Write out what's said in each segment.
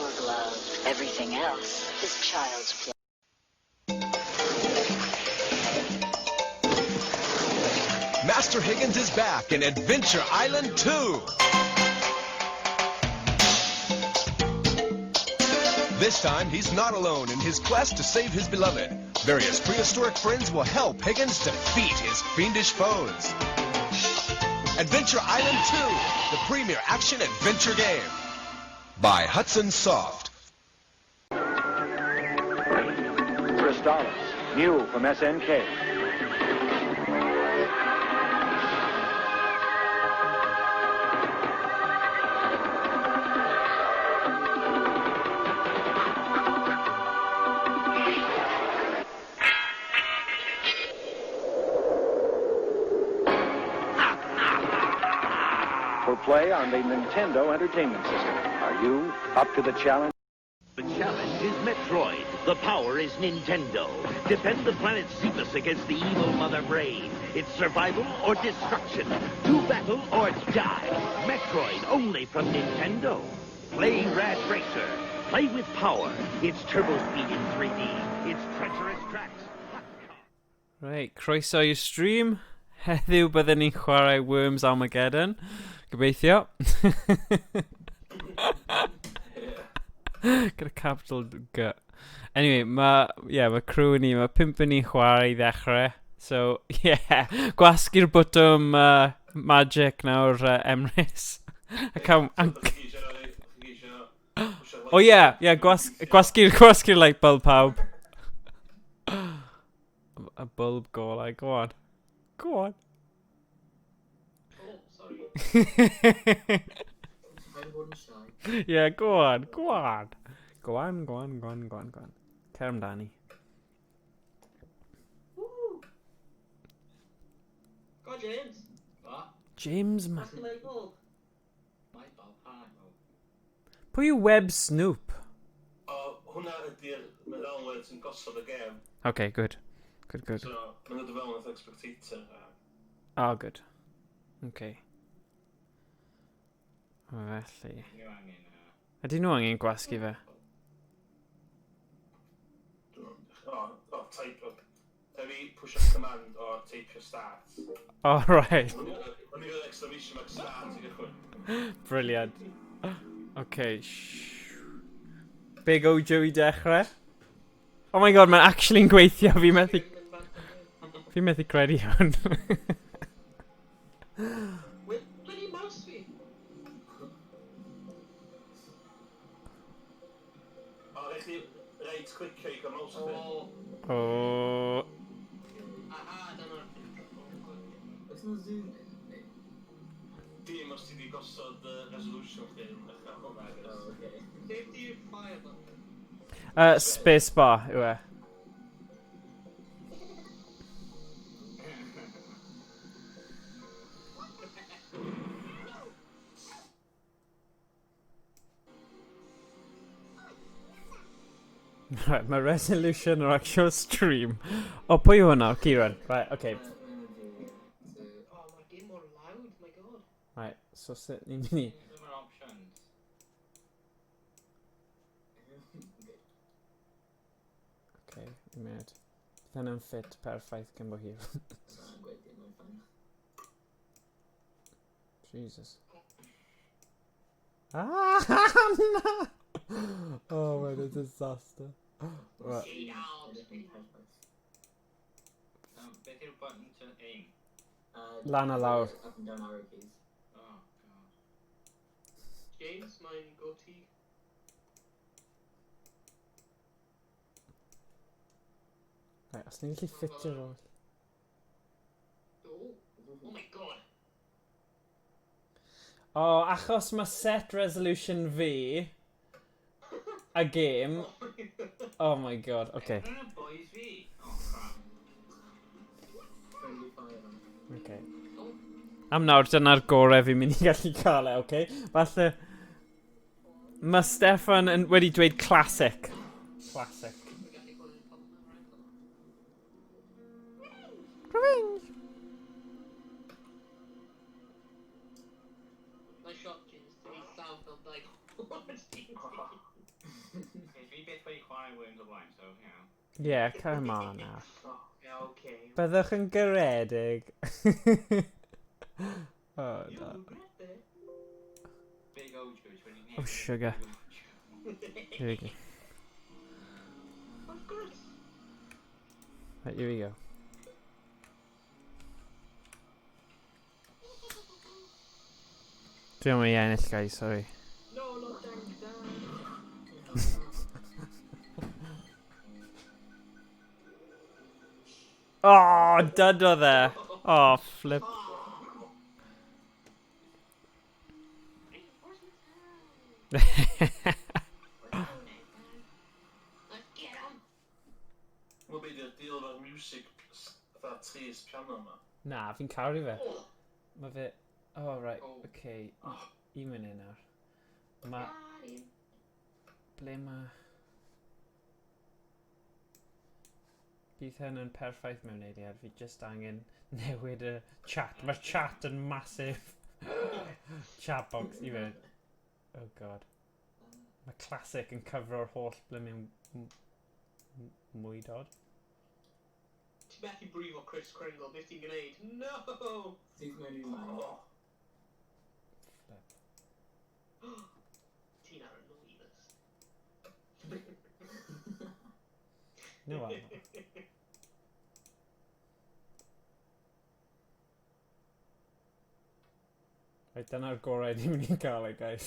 Power Glove. Everything else is child's play. Master Higgins is back in Adventure Island 2. This time, he's not alone in his quest to save his beloved. Various prehistoric friends will help Higgins defeat his fiendish foes. Adventure Island 2, the premier action adventure game. By Hudson Soft. Crystalis, new from SNK. For play on the Nintendo Entertainment System. Are you up to the challenge? The challenge is Metroid. The power is Nintendo. Defend the planet Zebes against the evil Mother Brain. It's survival or destruction. Do battle or die. Metroid only from Nintendo. Play Rad Racer. Play with power. It's turbo speed in 3D. It's treacherous tracks. Hot cars. Right, croeso i'r stream. Heddiw byddwn ni'n chwarae Worms Armageddon. Gobeithio. Gyda capital G. Anyway, mae yeah, ma crew ni, mae pump yn ni'n chwarae i ddechrau. So, yeah, gwasgu'r bwtwm magic nawr, Emrys. A cawn... Oh yeah, yeah, gwasgu'r light bulb pawb. A bulb golau, go on. Go on. Oh, sorry. I'm bod yn shy. Yeah, go on, go on. Go on, go on, go on, go on, go on. Cer amdani. Woo! Go on, James. What? James, man. That's the light bulb. Light bulb? Ah, no. Pwy yw Web Snoop? O, hwnna ydy'r meddalwedd sy'n gosod y gêm. Okay, good. Good, good. So, mae'n dod o fewn fatha spectator. Oh, good. Okay. Felly. Nhw angen... Ydy nhw angen gwasgu fe? O, type up. Efi push up command o teipio start. Oh, right. O'n i gael exclamation mark start i gychwyn. Brilliant. Okay. Big Ojo i dechrau. Oh my god, mae'n actually'n gweithio. Fi methu credu hwn. Wait, bloody mouse fi. O, rhaid chdi right clicio i gael mouse chdi. Oh. Oh. Aha, dyna'r... Oes na zoom in? Neu? Dim os ti di gosod resolution chdi yn uchel. Oh, okay. Safety fire button. Space bar yw e. Right, mae resolution o'r actual stream. O, pwy yw hwnna? Kieran. Right, okay. Oh, mae'r game mor loud, my god. Right, so sut ni'n mynd i... Ddim yr options. Okay, un munud. Bydd hynny'n ffit perffaith cyn bo hir. Jesus. Ah, na! Oh, what a disaster. Right. Beth yw'r button to aim? Lan a lawr. Up and down arrow keys. Oh, god. James, mae'n goatee. Right, os ni'n gallu ffitio'r oll. Oh, oh my god. O, oh, achos mae set resolution fi a game. Oh my god, okay. Dyna boys fi. Oh, crap. Friendly fire. Okay. Am nawr, dyna'r gorau fi'n mynd i gallu cael e, okay? Falle... Mae Steffan yn wedi dweud classic. Classic. Mae'n gallu bod yn pobl mewn rhaid. Revenge! Nice shot, James. Ti'n llaw fel like. Okay, fi byth wedi chwarae Worms o blaen, so, you know. Yeah, come on now. Yeah, okay. Byddwch yn garedig. Oh, You no. regret it. Big O Church wedi newid. Oh, sugar. Here we go. Of course. Right, here we go. Dwi'n mynd i ennill, guys, sorry. No, not Dank Dan. Oh, dud oedd e. Oh, flip. Let's get him. Mae'n beidio deal efo'r music fatha trist piano yma. Na, fi'n caru fe. Mae fe... Oh, right, Oh. okay. Un munud nawr. Ma... Got him. Ble ma... Bydd hyn yn perffaith mewn eiliad. Fi just angen newid y chat. Mae'r chat yn massive. Chat box i fe. Oh god. Mae classic yn cyfro'r holl blimmin mwydod. Ti'n methu brifo Chris Kringle, beth ti'n gwneud? No! Sydd mewn i'n mind. Oh. Flip. Ti'n ar y lwybus. No, I'm not. Right, dyna'r gorau ni'n mynd i gael e, guys.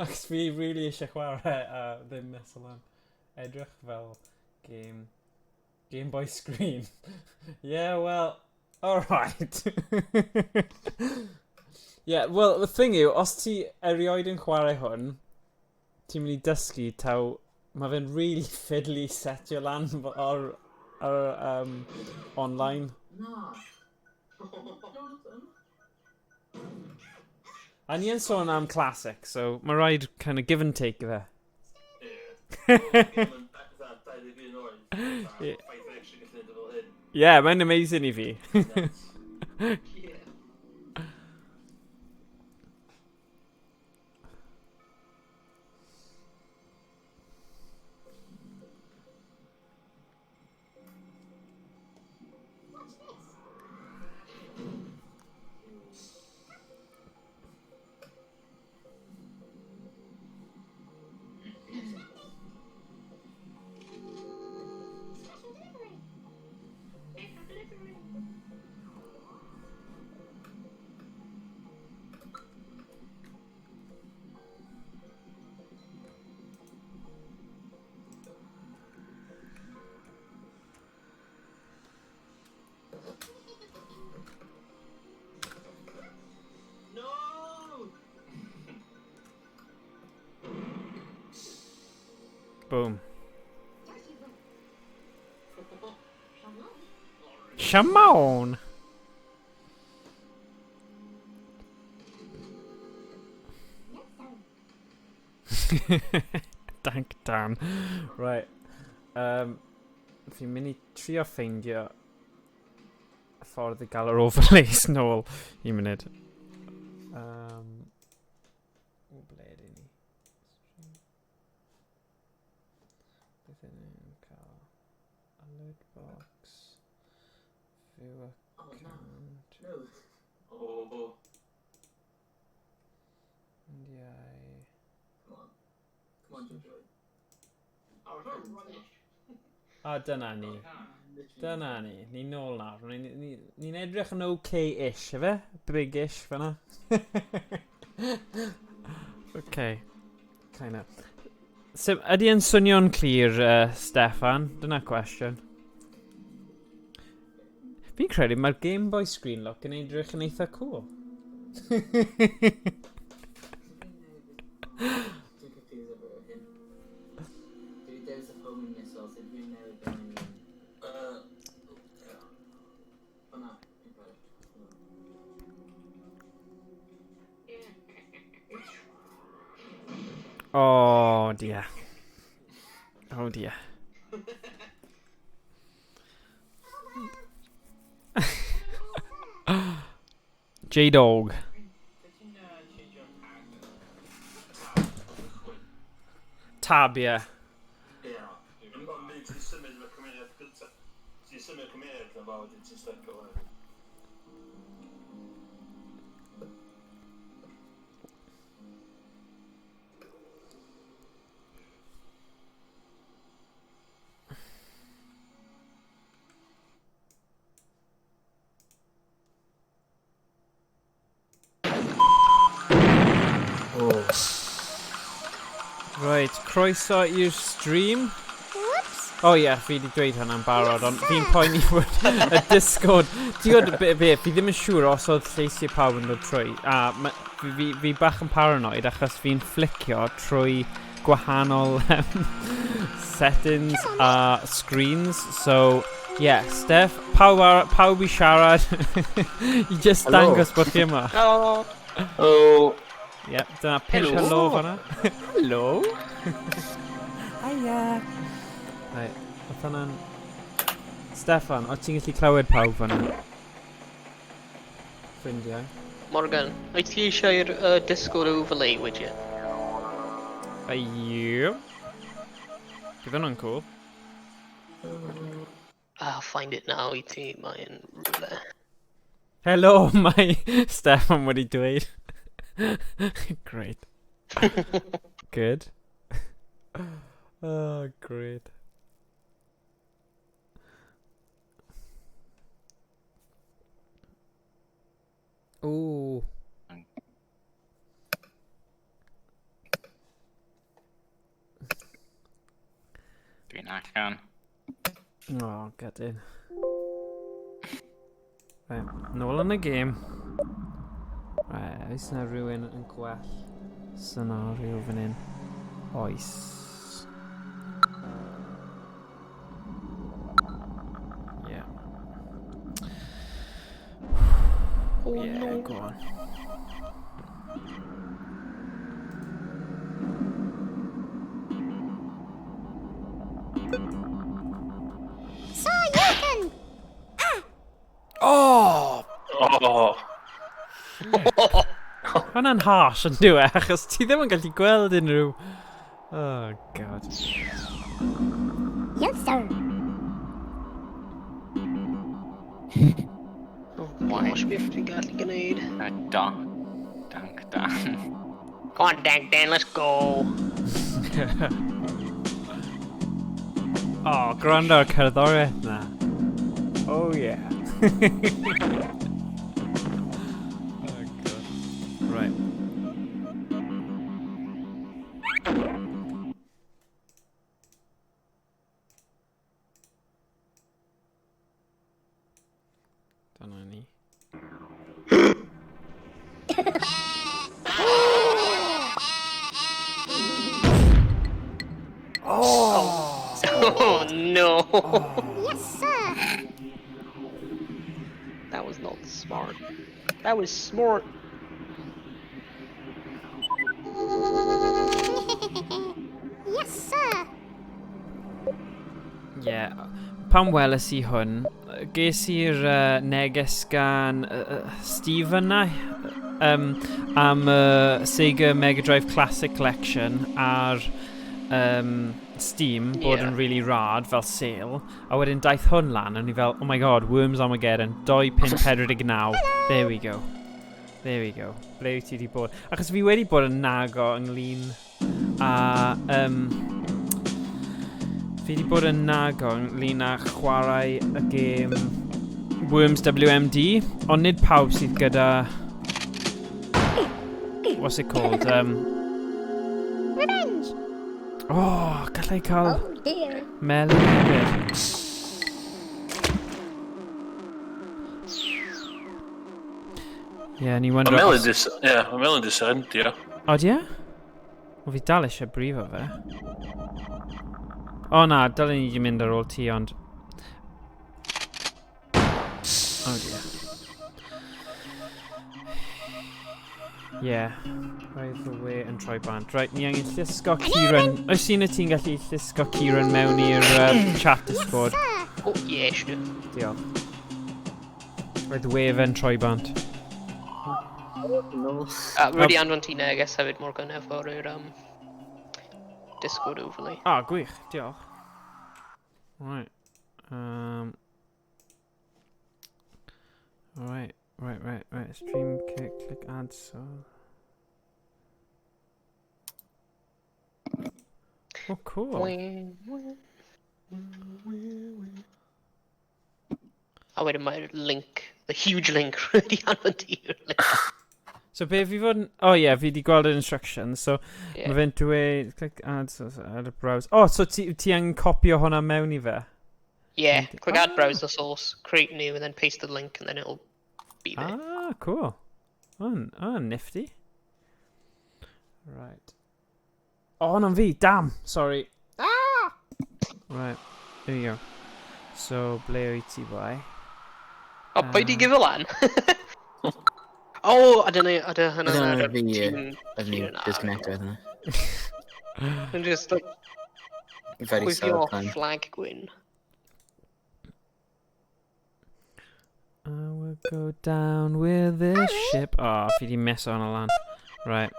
Ac fi really eisiau chwarae a ddim mess lan. Edrych fel Game Boy screen. Yeah, well, alright. Yeah, well, the thing yw, os ti erioed yn chwarae hwn, ti'n mynd i dysgu taw mae fe'n really fiddly setio lan ar online. Na. Jonathan. A ni yn sôn am classic, so mae rhaid kind of give and take fe. Ie. Game yn fatha 21 oed. Ie. Ffaith actually gallu neud o fel hyn. Yeah, mae'n amazing i fi. Nuts. Yeah. No! Boom. Shamon! Dank Dan. Right. Fi'n mynd i trio ffeindio y ffordd i gael yr overlays nôl. Un munud. O, ble ydyn ni? Beth ydyn ni'n cael? Alert box. View Oh, na. account. No. O, NDI. Come on. Come on, Jojo. Oh, rubbish. A dyna ni. Literally. Dyna ni. Ni nôl nawr. Ni'n ni, ni edrych yn okay-ish, efe? Big-ish fyna. Okay. Kinda. So, ydy yn swnio'n clir, Stefan? Dyna cwestiwn. Fi'n credu mae'r Game Boy screen lock yn edrych yn eitha cool. Dwi'n confused efo hyn. Dwi wedi dewis y homing missile, so dwi'n newid be mae'n... Ie. O na, fi'n credu. Oh dear. Oh dear. J-Dog. Tab, yeah. fo, wedyn ti'n styc o hwnna. Right, croeso i'r stream. O oh, ie, yeah, fi wedi dweud hwnna'n barod, ond fi'n poeni fod y Discord. Ti'n gwybod be, be, fi ddim yn siŵr os oedd lleisiau pawb yn dod trwy. A ma, fi bach yn paranoid achos fi'n flicio trwy gwahanol settings a screens. So, yeah, Steph, pawb, pawb i siarad. I just Hello. dangos bod chi yma. Helo! Hello. Yep, dyna pinch Hello. hello fan'na. Hello. Hiya. Right, oedd hwnna'n... Steffan, o ti'n gallu clywed pawb fan'na? Ffrindiau. Morgan, wyt ti eisiau'r Discord overlay widget? Yep. Bydd hwnna'n cool. I'll find it now i ti, mae'n rhywle. Hello, mae Steffan wedi dweud. Great. Good. Oh, great. Ooh. Dwi'n allan. Oh, gutted. Right, nôl yn y gêm. Right, oes na rhywun yn gwell scenario fan hyn? Oes. Yeah. Oh Yeah, no. go on. Saw you can. Oh! Oh! Hwnna'n harsh yn dyw e, achos ti ddim yn gallu gweld unrhyw... Oh, God. Yes, sir. Oh gosh, beth dwi'n gallu gwneud? Don. Dank Dan. Come on, Dank Dan, let's go! Oh, gwrando ar cerddoriaeth na. Oh, yeah. Oh, God. Right. Dyna ni. Oh no! Yes, sir. That was not smart. That was smart. Yes, sir. Yeah. Pan weles i hwn, ges i'r neges gan Stephen na, am Sega Mega Drive Classic Collection ar Steam, bod yn really rad fel sale, a wedyn daeth hwn lan, a ni fel, oh my God, Worms Armageddon, 2.49, there we go. There we go. Ble wyt ti wedi bod? Achos fi wedi bod yn nago ynglyn â... fi wedi bod yn nago ynglyn â chwarae y gêm Worms WMD, ond nid pawb sydd gyda... What's it called? Revenge. Oh, gallai cael Oh dear. melyn hefyd. Ie, yeah, ni Mae wondro... Melyn dis... Ie, mae Melyn dis endio. O, di e? Wel, fi dal eisiau brifo fe. O na, dylen ni wedi mynd ar ôl ti, ond... Oh dear. Yeah. Roedd y we yn troi bant. Right, ni angen llusgo Kieran. Oes un o ti'n gallu llusgo Kieran mewn i'r chat Discord? Oh, yeah, sure. Diolch. Roedd y we fe'n troi bant. No. Rwy anfon ti neges hefyd, Morgan, efo'r Discord overlay. Ah, gwych. Diolch. Right. Alright, right. Stream click, click add so. Oh, cool. A wedyn mae'r link, the huge link, wedi anfon ti i'r link. So be fi fod yn... Oh yeah, fi di gweld yr instructions. So Yeah. mae fe'n dweud, click add, so, so, add a browse. Oh, so ti angen copio hwnna mewn i fe? Yeah, click add Ah. browser source, create new, and then paste the link, and then it'll be there. Ah, cool. Oh, oh, nifty. Right. Oh, hwnna'n fi, damn, sorry. Ah! Right, there you go. So, ble wyt ti, boi? Oh, bai di Ah. give lan? Oh, I don't know, I don't know. I don't know I if team I've new here na. disconnect with hwnna. I'm just like, Very chwifio solid time. flag gwyn. I will go down with this ship. Oh, fi di meso hwnna lan. Right,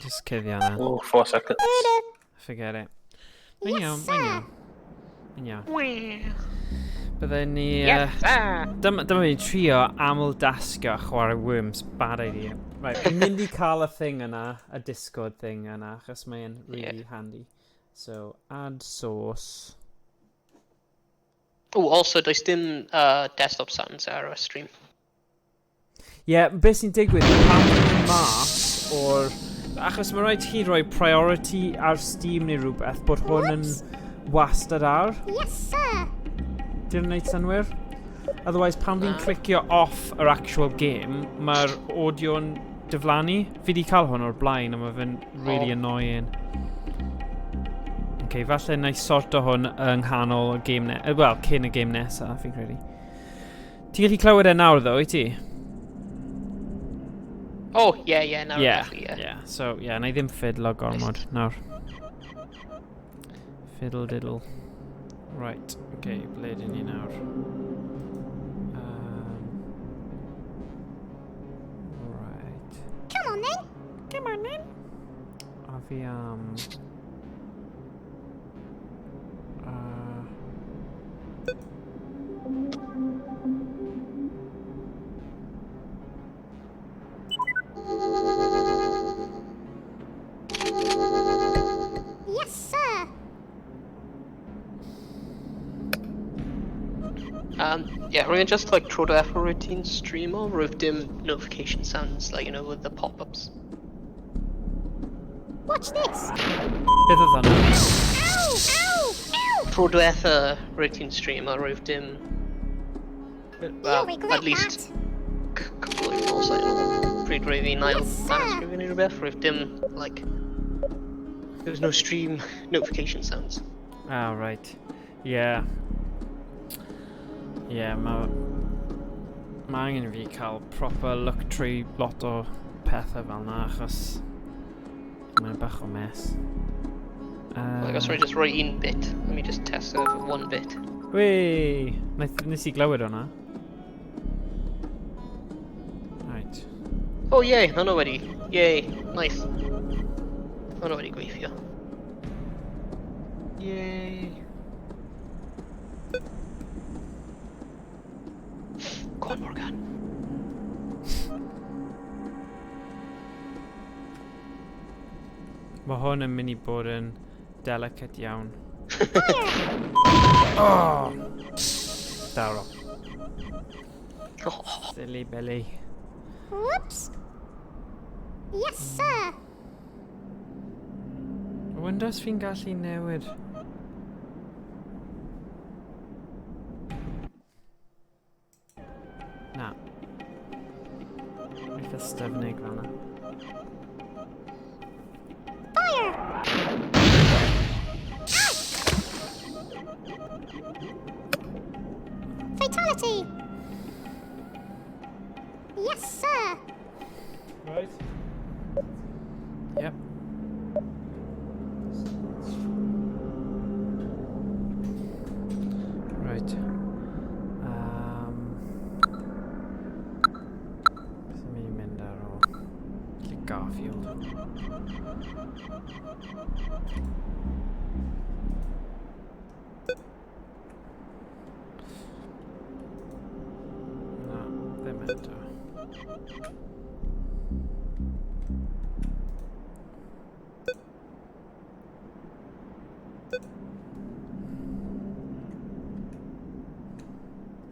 just cuddio hwnna. Oh, 4 seconds. Forget it. Mae'n Yes, iawn, mae'n sir. iawn. Mae'n iawn. Bydden ni... Yes, sir. Dyma fi'n trio aml dasgio a chwarae Worms. Bad idea. Right, fi'n mynd i cael y thing yna, y Discord thing yna, achos mae'n really handy. So, add source. Oh, also, does dim desktop sounds ar y stream. Ie, yeah, beth sy'n digwydd yw pan fi'n mynd mas o'r... Achos mae rhaid chi roi priority ar Steam neu rhywbeth bod hwn yn wastad ar. Yes, sir. Di'n gwneud synwyr? Otherwise, pan fi'n Na. clicio off yr actual game, mae'r audio'n diflannu. Fi di cael hwn o'r blaen, a mae fe'n really Oh. annoying. Okay, falle na i sorto hwn yng nghanol y game ne... Wel, cyn y game nesaf, fi'n credu. Ti'n gallu clywed e nawr, ddo, wyt ti? Oh, yeah, nawr Yeah, gallu, yeah. yeah. So, yeah, na i ddim fiddlo gormod nawr. Fiddle diddle. Right, okay, ble dyn ni nawr? Right. Come on then. Come on then. A fi am... Yes, sir. Yeah, rwy'n just like tro diwethaf rwyt ti'n streamo, roedd dim notification sounds, like, with the pop-ups. Watch this. Beth oedd hwnna? Ow! Ow! Ow! Tro diwetha rwyt ti'n streamo, roedd dim... You'll Well, regret at least that. Couple of wythnosau yn ôl. Pryd roedd fi'n ail Yes, sir. tanysgrifio neu rhywbeth, roedd dim, like... There was no stream notification sounds. Ah, right. Yeah. Yeah, mae angen i fi cael proper look trwy lot o pethau fel na, achos mae'n bach o mess. Like, os rwy'n just rhoi un bit, let me just test it for one bit. Wei! Nes i glywed hwnna. Right. Oh, yay, hwnna wedi. Yay, nice. Hwnna wedi gweithio. Yay. Go on, Morgan. Mae hwn yn mynd i bod yn delicate iawn. Oh! Daro. Oh, Silly Billy. Whoops. Yes, sir. I wonder os fi'n gallu newid. Na. Eitha styfnig fel na. Fire! Ah! Fatality! Yes, sir. Right. Yep. Right. Beth yn mynd i mynd ar ôl? Lle Garfield. Na, ddim eto.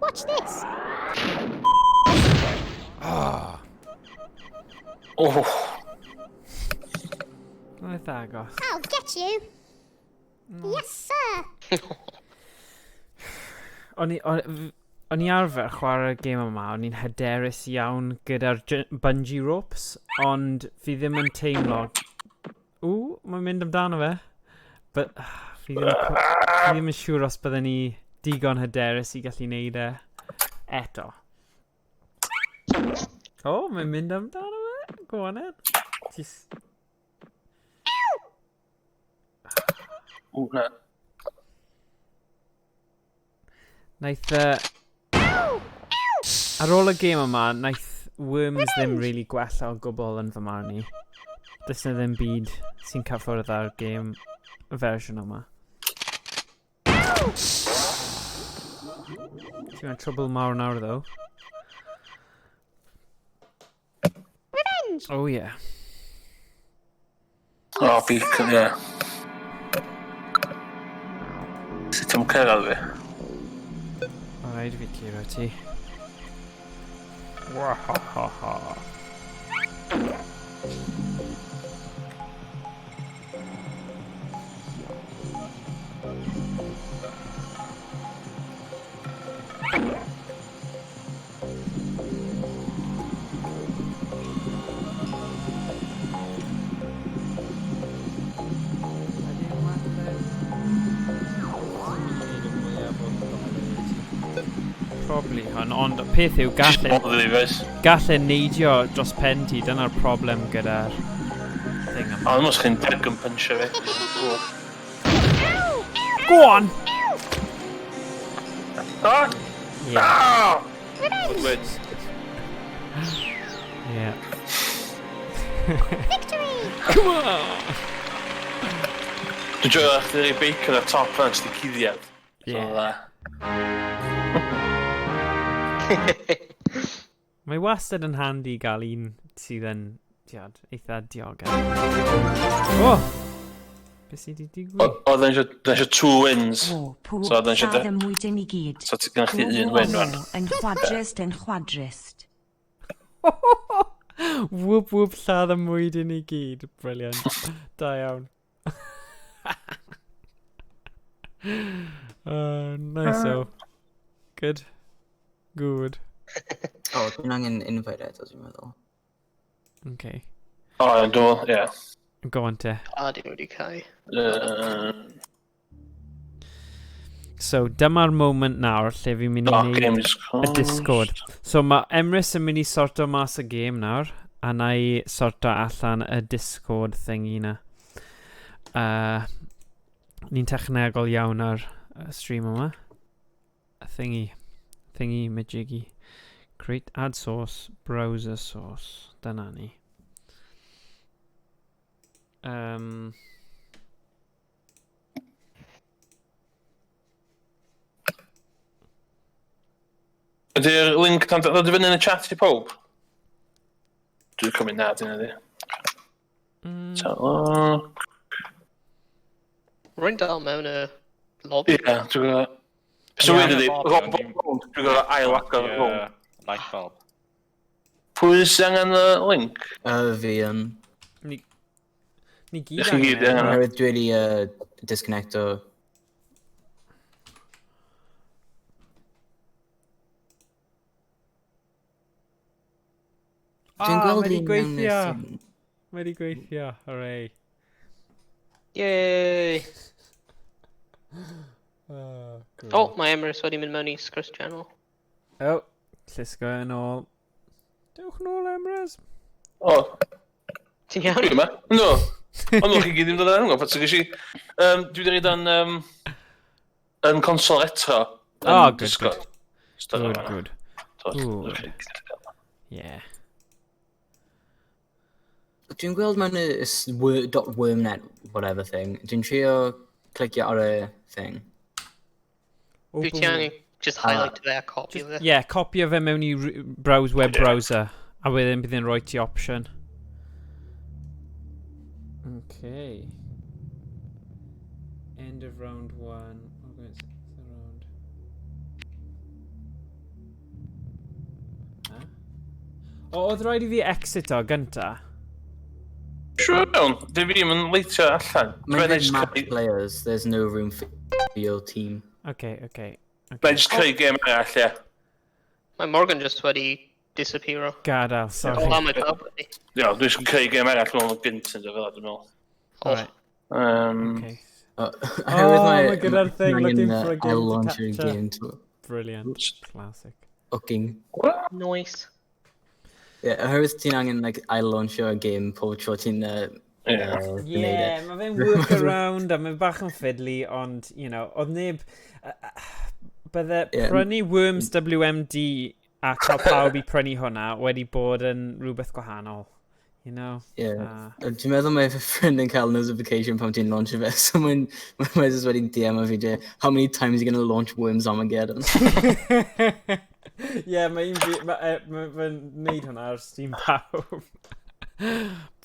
Watch this. Ah. Oh. Mae'n eitha agos. I'll get you. Yes, sir. O'n i, o'n i arfer chwarae'r gêm yma, o'n i'n hyderus iawn gyda'r bungee ropes, ond fi ddim yn teimlo... Ww, mae'n mynd amdano fe. But, fi ddim yn siŵr os bydden ni digon hyderus i gallu neud e eto. O, oh, mae'n mynd amdano fe. Go on then. Just... Ww, na. Naeth... Ar ôl y gêm yma, naeth Worms ddim really gwella o gwbl yn fy marn i. Does 'na ddim byd sy'n cyffwrdd â'r gêm fersiwn yma. Ti'n mewn trouble mawr nawr, though. Revenge. Oh, yeah. O, beacon, ie. Sut ti'n cyrraedd fi? O, rhaid i fi curo ti. Wahahaha. Probably hwn, ond y peth yw Just gallu, bother fi, guys. gallu neidio dros pen ti, dyna'r problem gyda'r thing yma. O, ddim os chi'n dragon punch-o fi. Go on! Ah! Yeah. Ah! Good win. Yeah. Victory. Come on! Dwi'n joio chdi rei bacon ar top fan, jyst i cuddiad. So, Yeah. Mae wastad yn handi gael un sydd yn, tiad, eitha diogel. Oh! Beth sydd wedi digwydd? Oedd e'n eisiau two wins. O, pw, So oedd e'n eisiau... lladd y mwydyn i gyd. So ti gennych chdi un win rwan. Yn chwadrist, yn chwadrist. Whoop whoop lladd y mwydyn i gyd. Brilliant. Da iawn. Nice o. Good. Good. O, dwi'n angen invite eto, dwi'n meddwl. Okay. O, dwi'n meddwl, ie. Go on te. A, di wedi cael. So, dyma'r moment nawr lle fi'n mynd i Oh, wneud game is y Discord. So, mae Emrys yn mynd i sorto mas y gêm nawr, a na i sorto allan y Discord thingy na. Ni'n technegol iawn ar y stream yma. Y thingy. Thingy, majiggy. Create add source, browser source. Dyna ni. Ydy'r link yn dod i fyny yn y chat i pob? Dwi'n cymryd na, dyn ydy. So, Rwy'n dal mewn y lobby. Ie, dwi'n gwybod. So Ie. wedi di, dwi'n gwybod ail agor y hwn. Light bulb. Pwy sy'n angen y link? Fi, Ni gyd Chi gyd, angen. ie. Oherwydd dwi wedi disconnecto. Dwi'n Ah, gweld mae 'di un mewn y gweithio. thing. Mae 'di gweithio. Hooray. Yay! Oh, Oh, mae Emrys wedi mynd mewn i Sgwrs Channel. Oh, llusgo yn ôl. Dewch nôl, Emrys. O, Ti'n iawn? dwi yma. No. Ond nhw chi gyd ddim dod ar hwnnw, pan i. Dwi wedi rhaid yn consol retro. Yn Oh, good, Discord. good. Good, good. Good. Yeah. Dwi'n gweld mewn y dot wormnet whatever thing. Dwi'n trio clicio ar y thing. Dwi ti angen just highlight fe a copy fe. Yeah, copio fe mewn i browse web browser. A wedyn bydd e'n rhoi ti option. Okay. End of round one. Organise the round. Huh? O, oedd rhaid i fi exit o gynta? Siwr iawn, di fi ddim yn leitio allan. Mae'n dweud map players, there's no room for your team. Okay, okay. Mae'n just creu gêm arall, ie. Mae Morgan just wedi disappearo. Gadael, sorry. O, mae pawb wedi. Ie, dwi'n just creu gêm arall mewn gynt yn fel dwi'n meddwl. Alright. Okay. Oh, oh, mae gyda'r thing looking for a game to launch a capture. game to... Brilliant. Classic. Fucking. Nice. Yeah, oherwydd ti'n angen like, ail-launchio y game pob tro ti'n Yeah. Yeah, mae fe'n workaround a mae'n bach yn fiddly, ond, you know, oedd neb... Bydde prynu Worms WMD a cael pawb i prynu hwnna wedi bod yn rhywbeth gwahanol. You know? Yeah. Dwi'n meddwl mae fy ffrind yn cael notification pan ti'n launch fe, so mae'n mae jyst wedi DM o fi dweud, how many times are you going to launch Worms Armageddon? yeah, mae un fi, mae fe'n neud hwnna ar Steam pawb.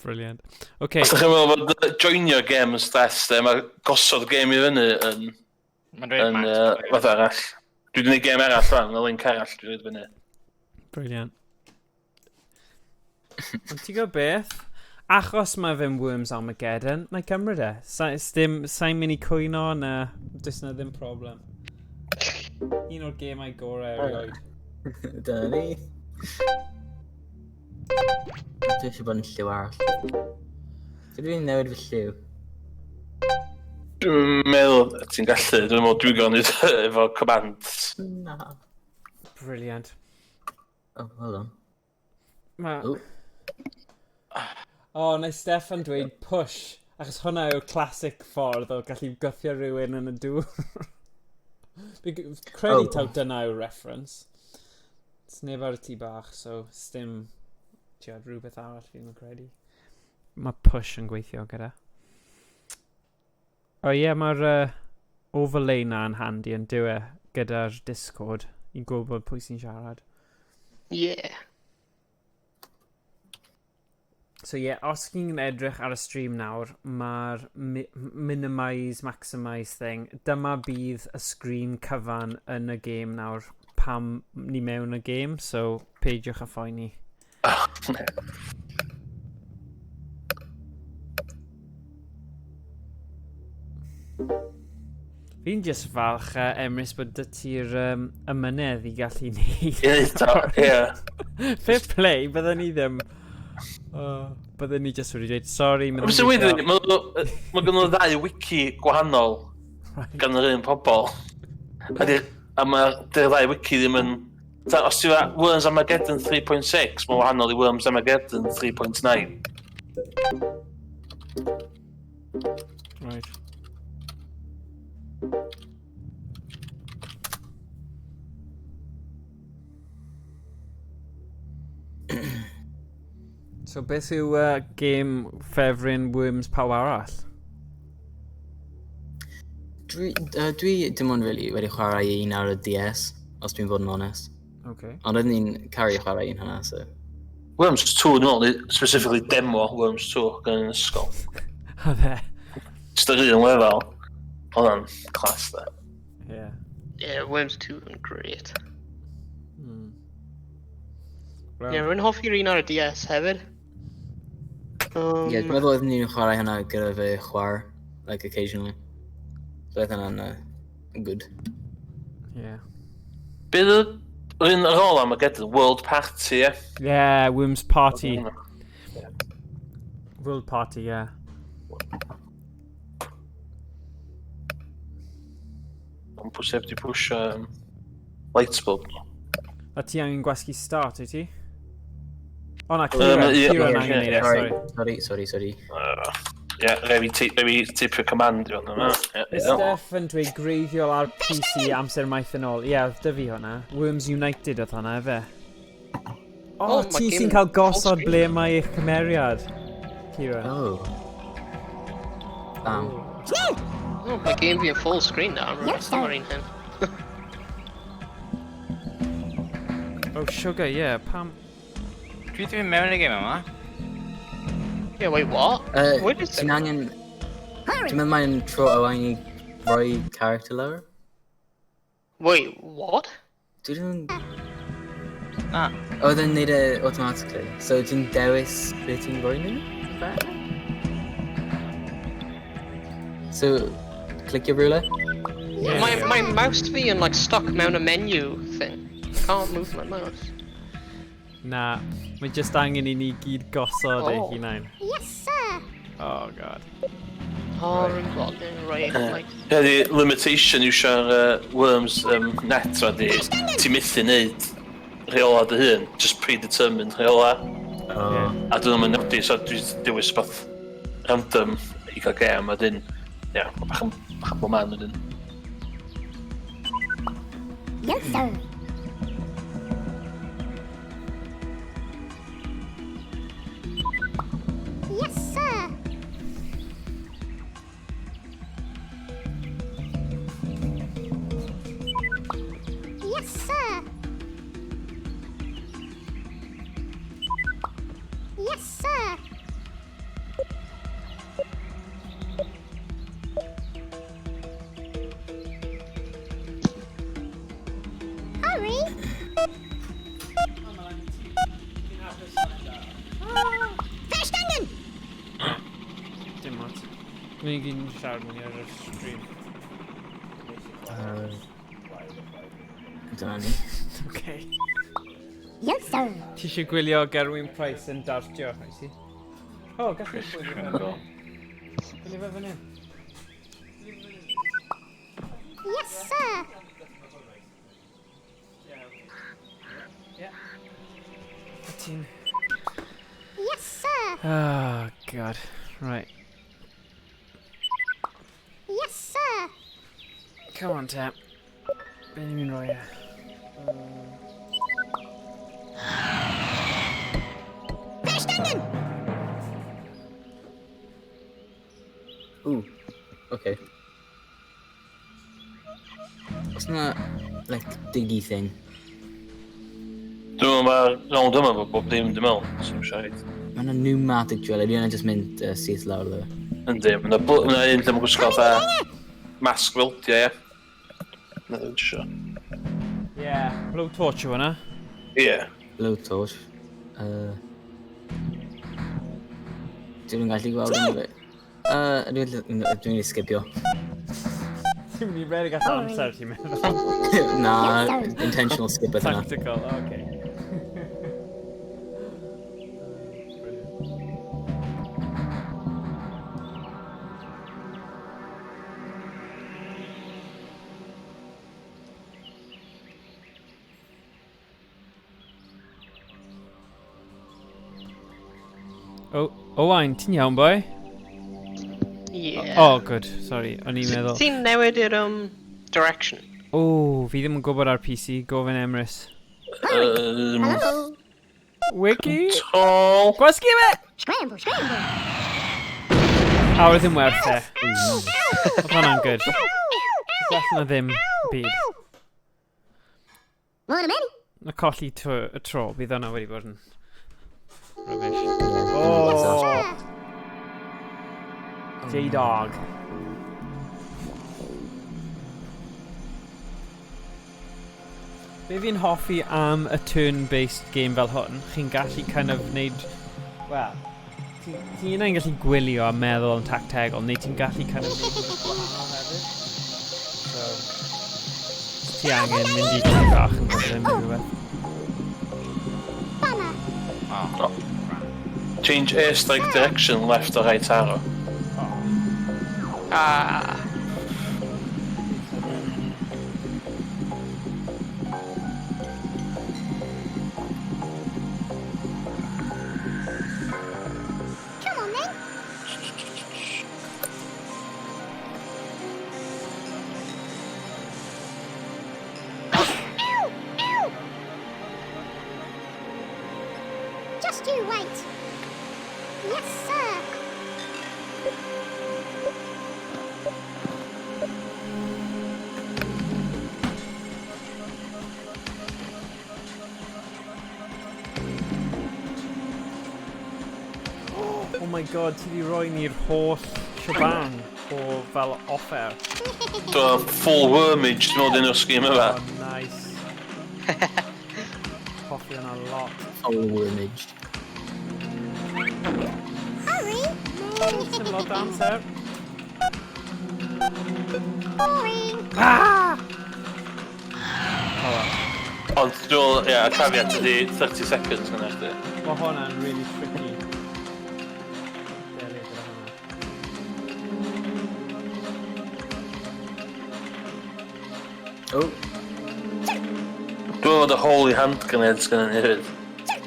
Brilliant. Okay. Os ydych chi'n meddwl bod joinio game yn stress, de, mae gosod game i fyny yn, Mae'n dweud yn match players. fath arall. Dwi wedi gwneud game arall rhan, y link arall dwi wedi fyny. Brilliant. Ond ti'n gwybod beth? Achos mae fe'n Worms Armageddon, na i cymryd e. Sa'n mynd i cwyno na, does na ddim problem. Un o'r gemau gorau erioed. Dyna ni. Dwi eisiau bod yn lliw arall. Dwi wedi newid fy lliw. Dwi'n meddwl ti'n gallu, dwi'n meddwl dwi'n gorfod neud efo command. Na. Brilliant. Oh, hold on. Ma... Oh. O, oh, na'i Steffan dweud push, achos hwnna yw'r classic ffordd o gallu gwthio rhywun yn y dŵr. Fi'n credu Oh. taw dyna yw'r reference. Sneb ar y tŷ bach, so sdim tiod, rhywbeth arall fi'n credu. Mae push yn gweithio gyda. O ie, yeah, mae'r overlay na yn handy yn dyw e gyda'r Discord i gwybod pwy sy'n siarad. Yeah. So ie, yeah, os chi'n edrych ar y stream nawr, mae'r minimise, maximise thing, dyma bydd y sgrin cyfan yn y game nawr pam ni mewn y game, so peidiwch â phoeni. Fi'n just falch, Emrys, bod dy ti'r ymynedd i gallu neud. Ie, ie. Fair play, bydden ni ddim... Bydden ni just wedi dweud, sorry, mae Mae'n ddim wedyn, gweithio. mae gen nhw ddau wiki gwahanol gan yr un pobol. A mae'r ddau wiki ddim yn... Os ti Worms Armageddon 3.6, mae'n wahanol i Worms Armageddon 3.9. Right. So beth yw game ffefryn Worms pawb arall? Dwi, dwi dim ond really wedi chwarae un ar y DS, os dwi'n fod yn onest. Okay. Ond oeddwn ni'n caru chwarae un hwnna, so... Worms 2, dwi'n meddwl, specifically demo Worms 2 gan yn ysgol. Oedd e? Just yr un lefel. Oedd o'n class, de. Yeah. Yeah, Worms 2 yn great. Well, Yeah, rwy'n hoffi'r un ar y DS hefyd. Yeah, dwi'n meddwl oeddwn ni'n chwarae hwnna gyda fy chwar, like occasionally. So oedd hwnna'n good. Yeah. Bydd yr un ar ôl Armageddon, World Party, ie? Yeah, Worms Party. World Party, yeah. Ond pwy sef di push light bulb. A ti angen gwasgu start, wyt ti? O na, Kieran, Kieran angen neud e, sorry. Sorry, sorry, sorry. Ie, rhaid fi teipio command i fan yma. Steph yn dweud greiddiol ar PC amser maith yn ôl. Ie, oedd dy fi hwnna. Worms United oedd hwnna, efe. O, Oh, ti mae sy'n game cael gosod full ble mae eich cymeriad, Kieran. Oh. Bam. Oh, mae game fi yn full screen nawr, rwy'n ar un hyn. Oh, sugar, yeah, pam... Pryd dwi'n mewn y gêm yma? Yeah, wait, what? Where does Ti'n angen... Dwi'n meddwl mae'n tro Owain i roi character lawr. Wait, what? Dwi ddim yn... Na. Oedd e'n neud e automatically. So ti'n dewis ble ti'n rhoi nhw? Apparently? So, clicio rhywle? My mouse fi yn like stuck mewn a menu thing. Can't move my mouse. Na, mae just angen i ni gyd gosod oh. Oh. ei hunain. Yes, sir. Oh, god. Oh, rwy'n gweld yn rhoi like... Be di limitation iwsio'r Worms net ma di, ti'n methu neud rheola dy hun, just predetermined rheola. Oh. A dyn nhw'n nodi, so dwi'n dewis beth random i gael gêm, a dyn, ia, ma' bach yn bach yn bob man wedyn. Yes, sir. Yes, sir. Yes, sir. Yes, sir. Hurry! Verstanden! Dim ots. Ni gyd yn siarad mwyn ar y stream. Dyna ni. Okay. Yes, sir. Ti eisiau gwylio Gerwyn Price yn dartio, I see. Oh, gallwn ni gwylio fe. Gwylio fe fan hyn. Yes, sir. A ti'n... Yes, sir. Oh, god. Right. Yes, sir. Come on, Tap. Be ni'n mynd roi e? Verstanden! Ooh, okay. Oes na, like, diggy thing? Dwi'n meddwl mae'r round yma efo bob dim, dwi'n meddwl, sy'n siarad. Mae yna pneumatic drill, ydy yna just mynd syth lawr ddo. Yndi, mae yna un lle mae'n gwisgo fatha masg weldio, ie. Na ddim isio. Yeah, blowtorch yw hwnna. Ie. Blowtorch. Dwi'n gallu gweld yn fe. Dwi'n mynd i skipio. Ti'n mynd i redeg at amser, ti'n meddwl? Na, intentional skip oedd hwnna. Tactical, okay. Oh, Owain, ti'n iawn, boi? Yeah. Oh, good, sorry, o'n i'n meddwl. Ti'n newid i'r direction? Oh, fi ddim yn gwybod ar PC, gofyn Emrys. Hello. Wiki? Control. Gwasgu fe! Scramble, scramble. A oedd ddim werth e. Oedd hwnna'n good. Gwell na ddim byd. One of many. Na colli y tro, bydd hwnna wedi bod yn rubbish. Oh! J-Dog. Be fi'n hoffi am y turn-based game fel hwn, chi'n gallu kind of wneud... Wel, ti'n un ai'n gallu gwylio a meddwl yn tactegol, neu ti'n gallu kind of wneud rhywbeth gwahanol hefyd. So, os ti angen mynd i tŷ bach yn gyflym neu rhywbeth. Bomber. Oh. Change airstrike direction left or right arrow. Ah. Come on then. Ow! Ow! Just you wait. Yes, sir. my god, ti di roi ni'r holl shebang o fel offer. Do, full wormage, dwi'n meddwl, un o'r scheme yma. Oh, nice. Hoffi hwnna lot. Full wormage. Hurry! Sim lot o amser. Boring! Ah! Oh, well. Ond dwi'n meddwl, ie, y caveat ydi 30 seconds yna chdi. Mae hwnna'n really tricky. Delio gyda hwnna. Oh, Dwi'n meddwl bod y holy hand grenades gyda ni hefyd.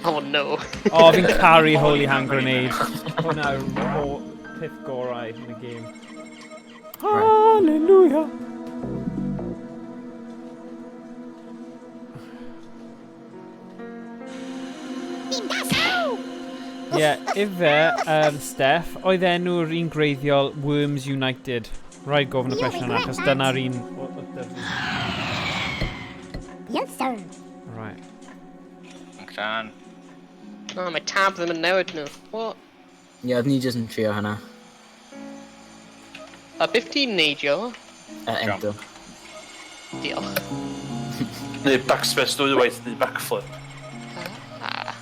Oh no. O, fi'n caru Holy Hand Grenade. Hwnna yw'r peth gorau yn y game. Hallelujah! Ie, yeah, ife, Steph, oedd enw'r un greiddiol Worms United? Rhaid gofyn y cwestiwn yna, achos dyna'r un o dyfu. Yes, sir. Right. Can. Oh, mae tab ddim yn newid nhw. What? Ie, yeah, oedd ni jyst yn trio hwnna. A beth ti'n neidio? Enter. Diolch. Neu backspace dwy waith, neu backflip. Ah.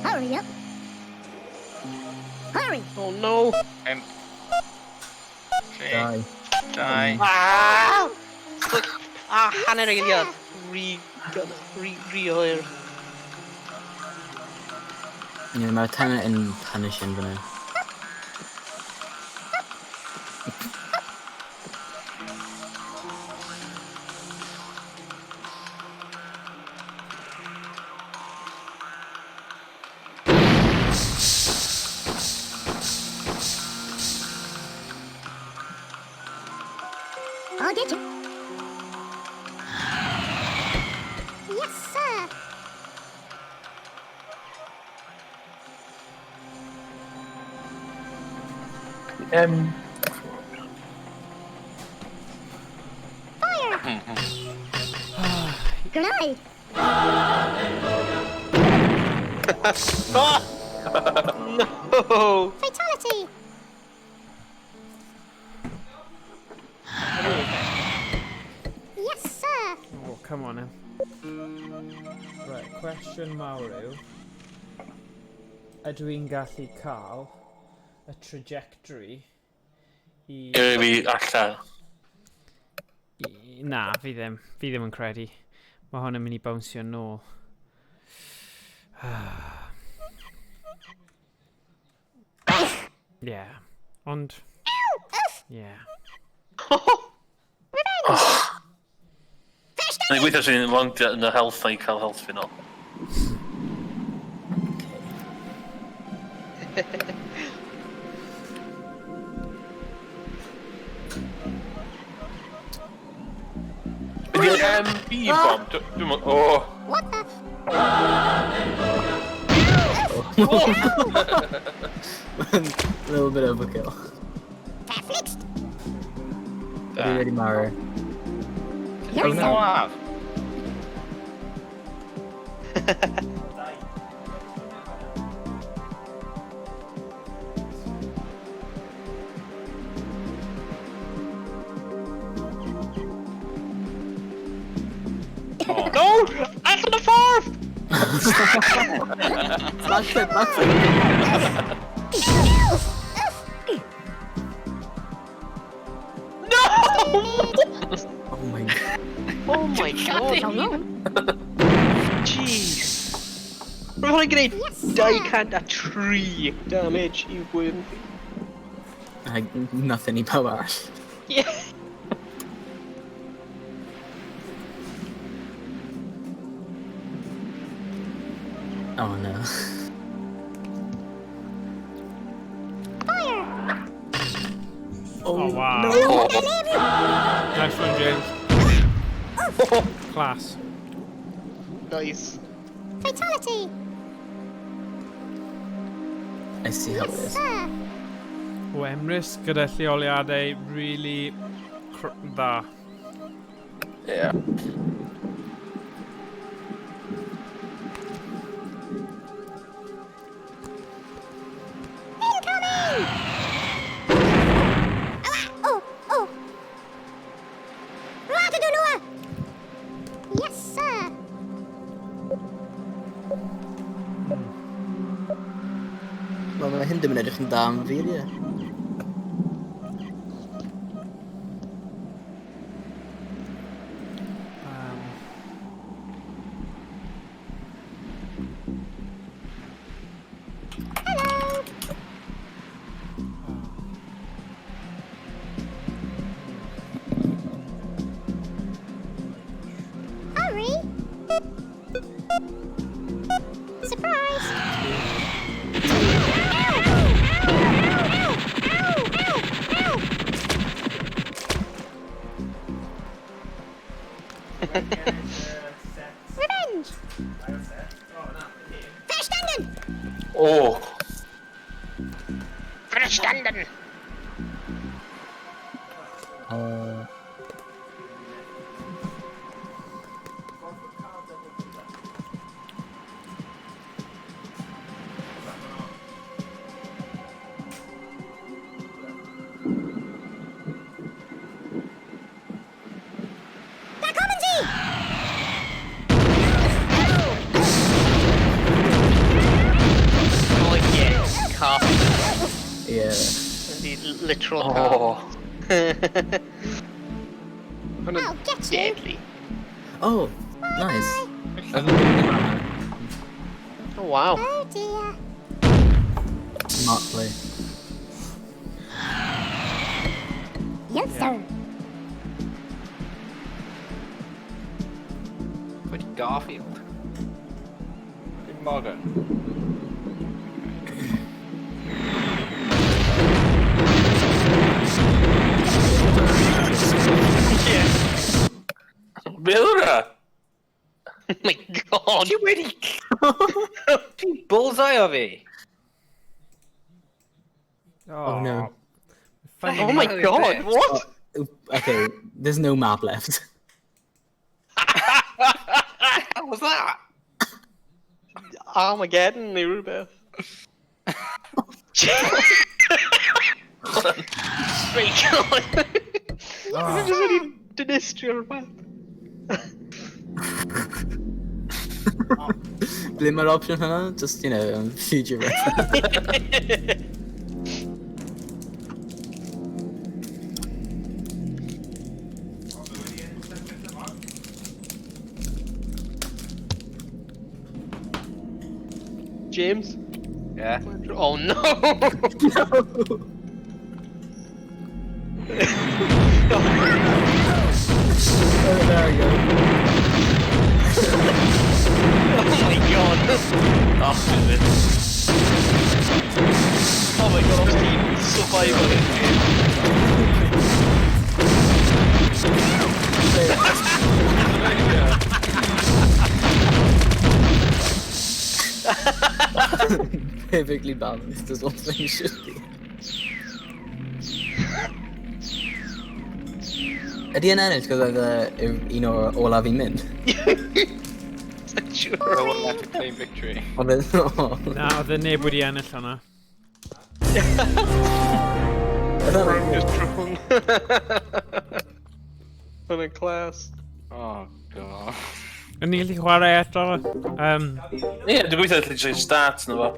Hurry up. Hurry! Oh no. 5. 3. Dau. 2. Ah! It's like, ah, hanner eiliad. Rhy, rhy, rhy hwyr. Ie, mae'r timer yn punishing fan hyn. I'll get you. Yes, sir. Fire! Grenade! No! Fatality! Yes, sir. Oh, come on then. Right, cwestiwn mawr yw, ydw i'n gallu cael y trajectory i... Gyrru fi allan. Na, fi ddim. Fi ddim yn credu. Mae hwn yn mynd i bownsio nôl. Yeah. Ond... Yeah. Dwi'n gweithio sy'n landio yn y health na i cael health fi nôl. Ydy'r MB bomb? Dwi'n meddwl... O! What the? Little bit overkill. Perfect. Ydy wedi marw. Yes, Oh, sir. no. No! Allan y ffordd! Backflip, backflip! No! Oh my god. Oh my god. Jeez. Rwy'n hwnna'n gwneud Yes, sir. 203 damage i worm fi. Like, nothing i pawb arall. Yeah. Oh no. Fire! Oh, wow. Oh. Nice one, James. Class. Nice. Fatality! I see how it Yes, is. sir. O Emrys gyda lleoliadau really dda. Ie. Incoming! Ah, oh, oh. Ratadunua! Yes, sir. Wel, mae hyn ddim yn edrych yn dda am fi, ie. Hello. Hurry! Surprise! Ow! Ow! Ow! Ow! Ow! Ow! Revenge! Verstanden! O! Verstanden! Da kommen sie! Oh yeah, carpet. Ie. The literal Oh. carpet. I'll get you! Deadly. Oh, nice. I've been Oh wow. Oh dear. Smart play. Yes, sir. Pwy Garfield? Dim modern. Be oedd hwnna? Oh my god. Ti wedi... Ti'n bullseye o fi? Oh, no. Oh my god, what? Okay, there's no map left. How was that? Armageddon neu rhywbeth. My god. This is wedi dinistrio'r map. Ble mae'r option hwnna? Just, you know, future reference. James? Yeah. Oh no! Oh, there we go. Oh my god! Oh, stupid. Oh my god, os ti'n survival in game. Perfectly balanced as all things should be. Ydy yn ennill cos oedd un o'r olaf i'n mynd? Sure. No one left to claim victory. Ond e- oh. Na, oedd e neb wedi ennill hwnna. Just drunk. Yn y class. Oh god. Yn ni gallu chwarae eto? Ie, dwi'n gweithio allu jyst start na fo.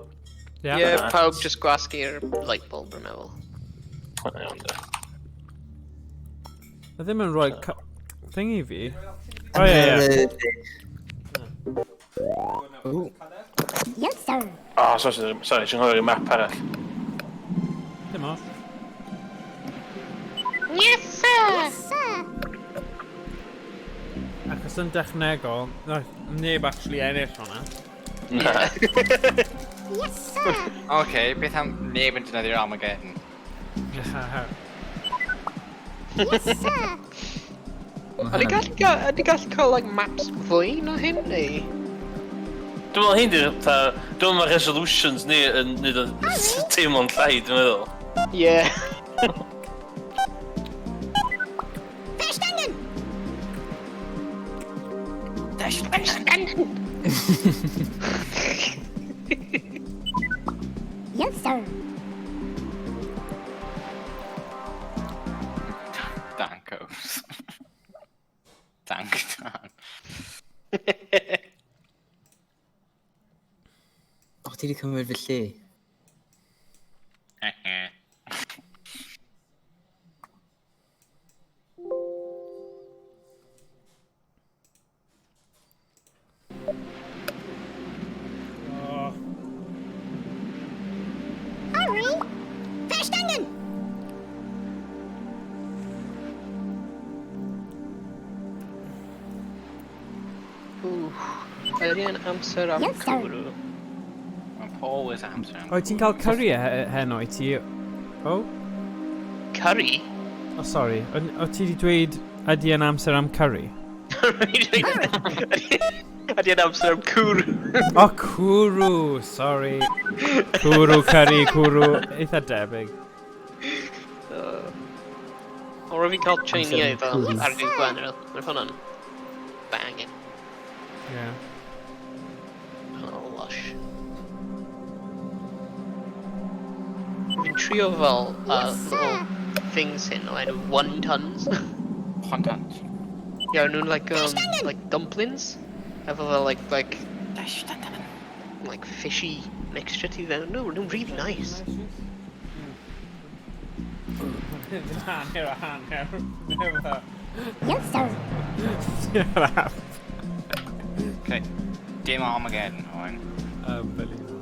Yeah. Yeah, pawb just gwasgu'r light bulb yn meddwl. Iawn, de. Mae ddim yn rhoi thing i fi. O ie, ie. Ooh. Yes, sir. Oh, sorry, sorry, ti'n nghofio'r map arall. Dim off. Yes, sir! Yes, sir. Achos yn dechnegol, nath neb actually ennill hwnna. Na. Yes, sir. Okay, beth am neb yn defnyddio'r Armageddon? Yes, sir. Ydy gallu cael, ydy gallu cael like, maps fwy na hyn, neu? Dwi'n meddwl hyn di'r, dwi'n meddwl mae resolutions ni yn neud o'n teimlo'n llai, dwi'n meddwl. Yeah. Verstanden! Yes, sir. Dankos. Dank Dan. O, ti wedi cymryd fy lle. Oh. Hurry. Verstanden. Ooh. Ydy yn amser am Yes, sir. cwrw. Mae Paul is amser am O, ti'n cael curry heno i ti? O? Curry? Oh, sorry. O ti wedi dweud ydy yn amser am curry? Ydy yn amser am cwrw. O, cwrw! Sorry. Cwrw, curry, cwrw. Eitha debyg. O, rwy'n fi'n cael Chinese fel cwrw. ar dydd Gwener. Mae hwnna'n banging. Yeah. Oh, lush. Fi'n trio fel Yes, sir. little things hyn o enw wontons. Wontons. Yeah, nhw'n like dumplings. Efo fel like fishy mixture ti fewn. No, nhw'n really nice. Hanner a hanner. Never. Yes, sir. Shut up. Okay. Dim Armageddon, Owen. Unbelievable.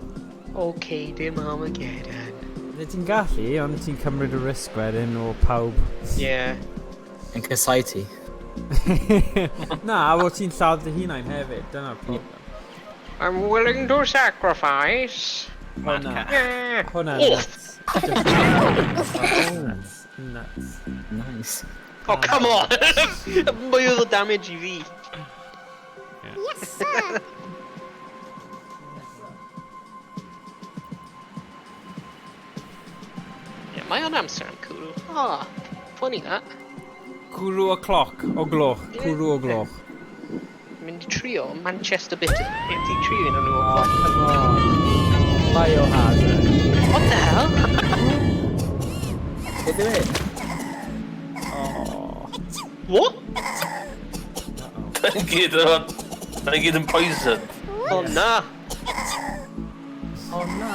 Okay, dim Armageddon. Nid ti'n gallu, ond ti'n cymryd y risg wedyn o pawb. Yeah. Yn casau ti. Na, wel ti'n lladd dy hunain hefyd, dyna'r problem. I'm willing to sacrifice. Hwna. Yeah. Hwna Oh. nuts. Just nuts. Nuts. Nice. Oh, come on! Mwy o damage i fi. Yes, sir. Yeah, mae o'n amser am cwrw. Ah, funny that. Cwrw o cloc, o gloch. Cwrw o gloch. Mynd i trio Manchester Bitter. Mynd i trio un o'n nhw o Oh, gloch. come on. Biohazard. What the hell? Beth yw e? Oh. What? Da ni gyd yn... Da ni gyd yn poison. Oh na! O na.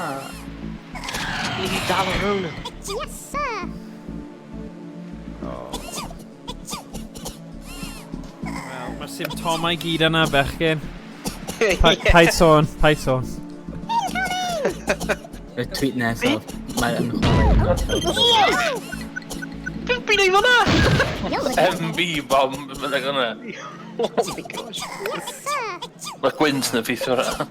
Ni di dal ar hwnna. Yes, sir. Oh. Wel, mae'r symptomau gyd yna, bechgyn. Paid sôn, paid sôn. Y tweet nesaf. Mae yn chwarae. Beth fi'n ei hwnna? MB bomb, yn mynd hwnna. Oh my gosh. Yes, sir. Mae gwynt yn effeithio hwnna.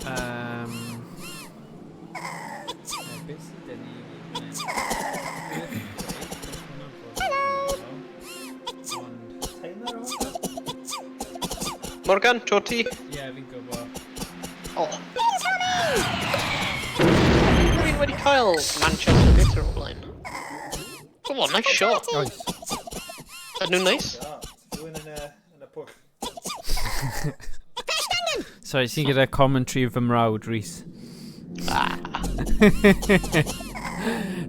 Pump. Beth sydd 'da ni fan hyn? Hello! Morgan, tro ti? Ie, fi'n gwybod. Oh. Rwy'n wedi cael Manchester Bitter o blaen. Oh, nice shot. Oes. Ydyn nhw'n nice? Rwy'n yn y, yn y pwll. Sorry, ti'n gyda commentary fy mrawd, Rhys.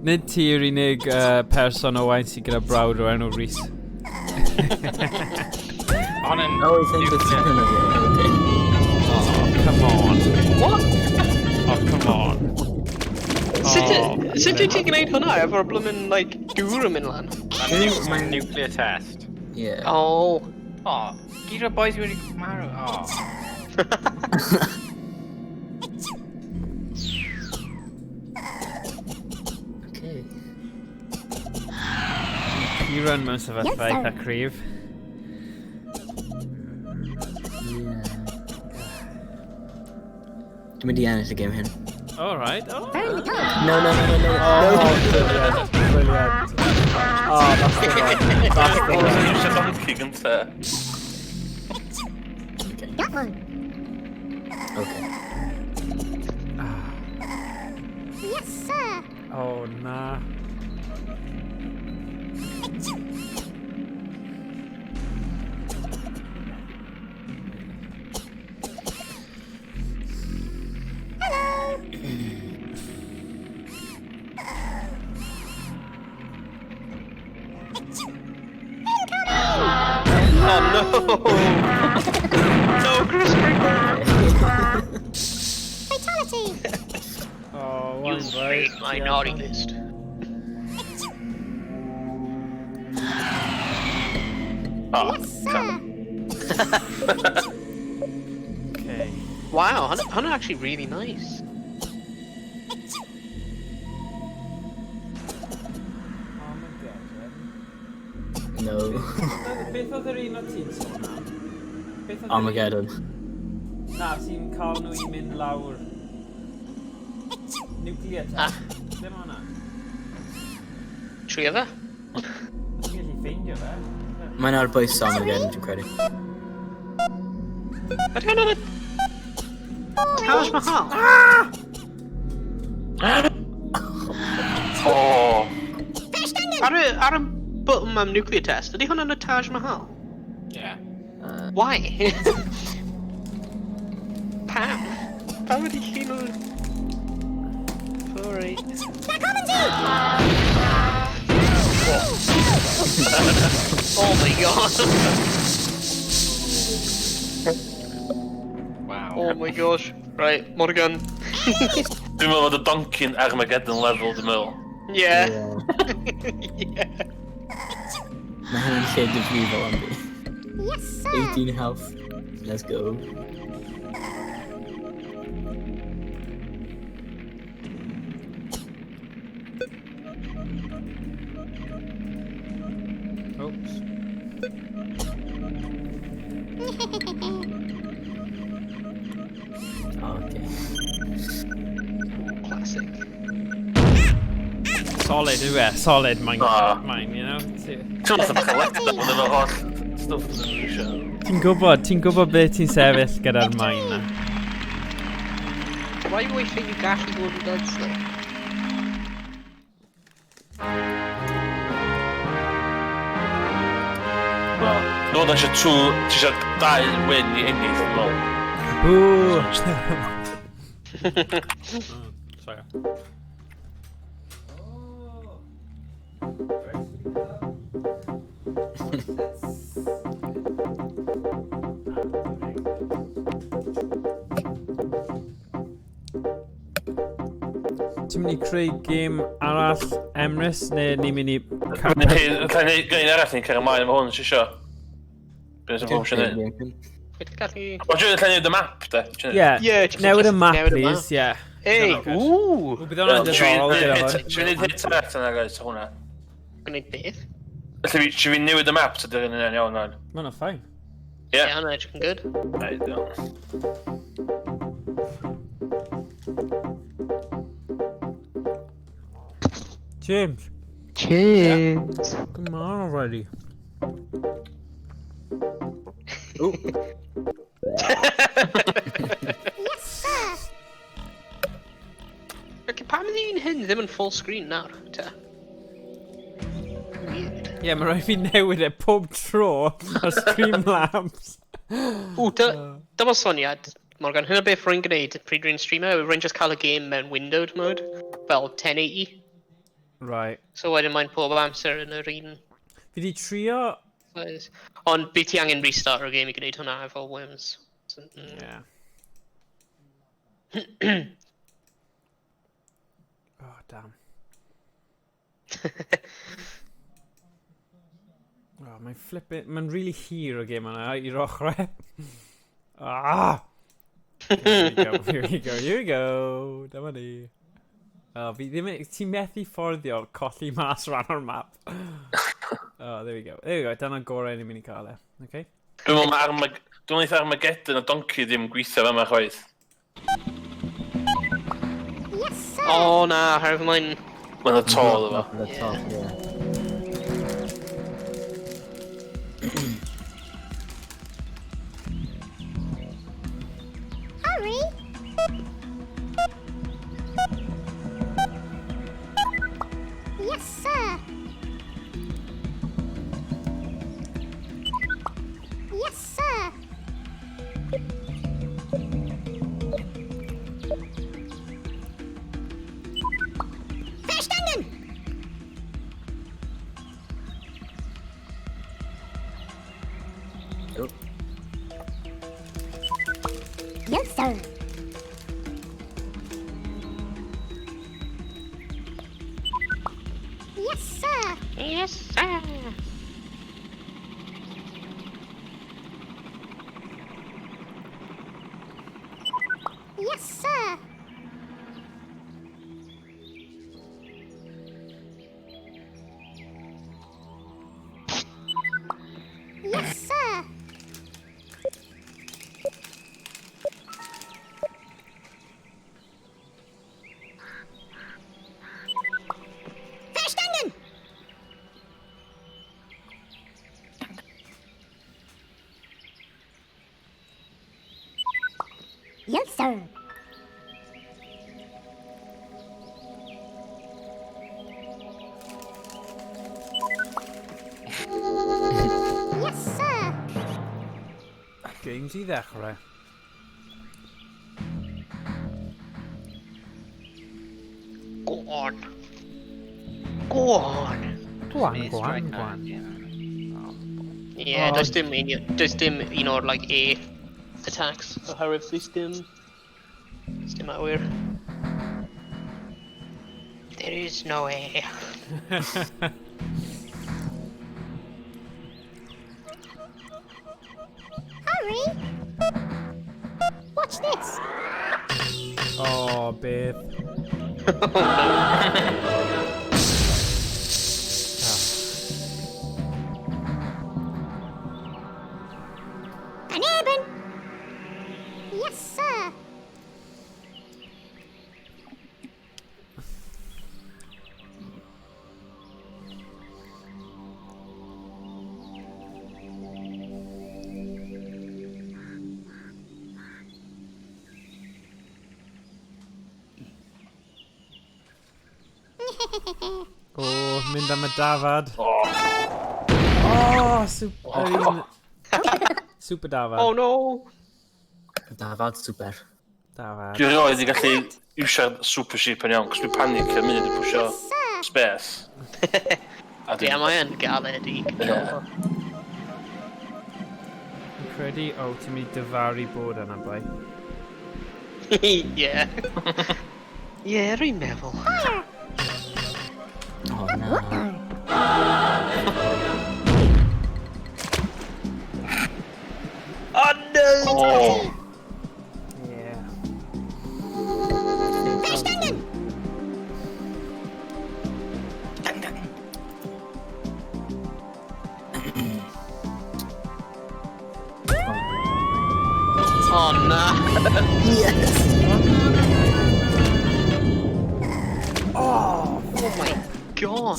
Nid ti yw'r unig person o wain sydd gyda brawd o enw Rhys. Hwn yn... Oh, it's interesting. Okay. Oh, come on. What? Oh, come on. Sut Oh, sut wyt ti'n gwneud hwnna efo'r bloomin', like, dŵr yn mynd lan? Mae'n nuclear test. Yeah. Oh. Oh, gyd o'r boys wedi marw. Oh. Okay. Piran mewn sefyllfa Yes, sir. eitha cryf. Yeah. Dwi'n mynd i ennill y game hyn. All right. Oh. Burn the code. No. Oh, brilliant. Brilliant. Oh, that's the one. That's the one. Iwsio donkey gynta. Okay. Got one. Okay. Yes, sir. Oh, na. No! No, Chris Kringle! Fatality! Oh, You one made my naughty list. Oh, Yes, sir! Okay. Wow, hwnna actually really nice. No. Beth oedd yr un o ti'n sôn am? Beth oedd yr un- Armageddon. Na, sy'n cael nhw i mynd lawr. Nuclear test. Ble mae hwnna? Trio fe? Ti'n gallu ffeindio fe? Mae'n ar bwys Armageddon, dwi'n credu. Ydy hwnna'n y Taj Mahal? Oh. Ar y button am nuclear test, ydy hwnna'n y Taj Mahal? Yeah. Why? Pam? Pam ydy llun o'r... 4, 8... Oh my god! Wow. Oh my gosh. Right, Morgan. Dwi'n meddwl fod y donkey'n Armageddon level, dwi'n meddwl. Yeah. Yeah. Mae hynny'n lle difrifol am fi. Yes, sir! 18 health. Let's go. Oops. Oh, okay. Classic. Solid yw e, solid mine, Ah. mine, you know? Ti'n meddwl bach o letdown efo holl stwff yn eisiau. Ti'n gwybod beth ti'n sefyll gyda'r mine na. Why weithio you gallu bod yn dead slow? Wel, dwi'n meddwl eisiau two, ti eisiau dau win i ennill, dwi'n meddwl. Boo! Sorry. Ti'n mynd i creu gêm arall, Emrys, neu ni'n mynd i... Alla i neud arall ni'n cael ymlaen efo hwn, si isio. Be sy'n pob eisiau neud? Wedi gallu... O, dwi'n allan neud y map, de. Yeah, Yeah, just- newid y just map, newid y map. please, yeah. Hey, ooh! Bydd hwnna'n diddorol gyda hwn. Ti'n neud hit arall yna, guys, hwnna. Gwneud beth? Felly, fi newid y map, ta dyn nhw'n iawn, rwan. Ma' hwnna'n fine. Ie. Yeah, hwnna'n edrych yn good. Right, iawn. James. James. Come on already. Yes, sir! Okay, pam ydy un hyn ddim yn full screen nawr, te? Weird. Ie, yeah, mae rhaid fi newid e pob tro ar Streamlabs. Ww, dyma syniad, Morgan. Hynna beth rwy'n gwneud pryd rwy'n streamer, rwy'n just cael y game mewn windowed mode, fel 1080. Right. So wedyn mae'n pob amser yn yr un Fi di trio... size. Ond bydd ti angen restart o'r game i gwneud hwnna efo Worms. So. Yeah. Oh, damn. Oh, mae'n flipping... Mae'n really hir o game yna i'r ochrau. Ah! Here we go, here we go, here we go. Dyma ni. Oh, fi ddim... Ti'n methu fforddio colli mas rhan o'r map. Oh, there we go. There we go. Dyna gorau ni'n mynd i cael e. Okay? Dwi'n meddwl mae Dwi'n meddwl Armageddon a Donkey ddim gweithio fe yma chwaith. Yes, sir! O na, oherwydd mae'n... Mae'n y tall efo. The top, yeah. Hurry! Yes, sir! Yes, sir! Verstanden! Oh. Yes, sir. Yes, sir. Yes, sir. Yes, sir. Yes, sir. Verstanden! Yes, sir. Yes, sir. Games i ddechrau. Go on. Go on. Go on, go on, go on. Yeah, Oh. does dim un o'r like A attacks oherwydd does dim awyr. There is no A. Hurry! Watch this. Oh, beth. Daneben! Yes, sir. O, mynd am y dafad. Oh. Oh, super. Super dafad. Oh no! Dafad super. Dafad. Dwi erioed i gallu iwsio'r super sheep yn iawn, cos dwi'n panic am munud i pwysio space. A Ie, mae yn galed i control. Fi'n credu, o, ti'n mynd i dyfaru bod yna, bai. Ie. Ie, rwy'n meddwl. Oh, na. Oh no! Oh. Yeah. Verstanden! Oh na! Yes! Oh my god!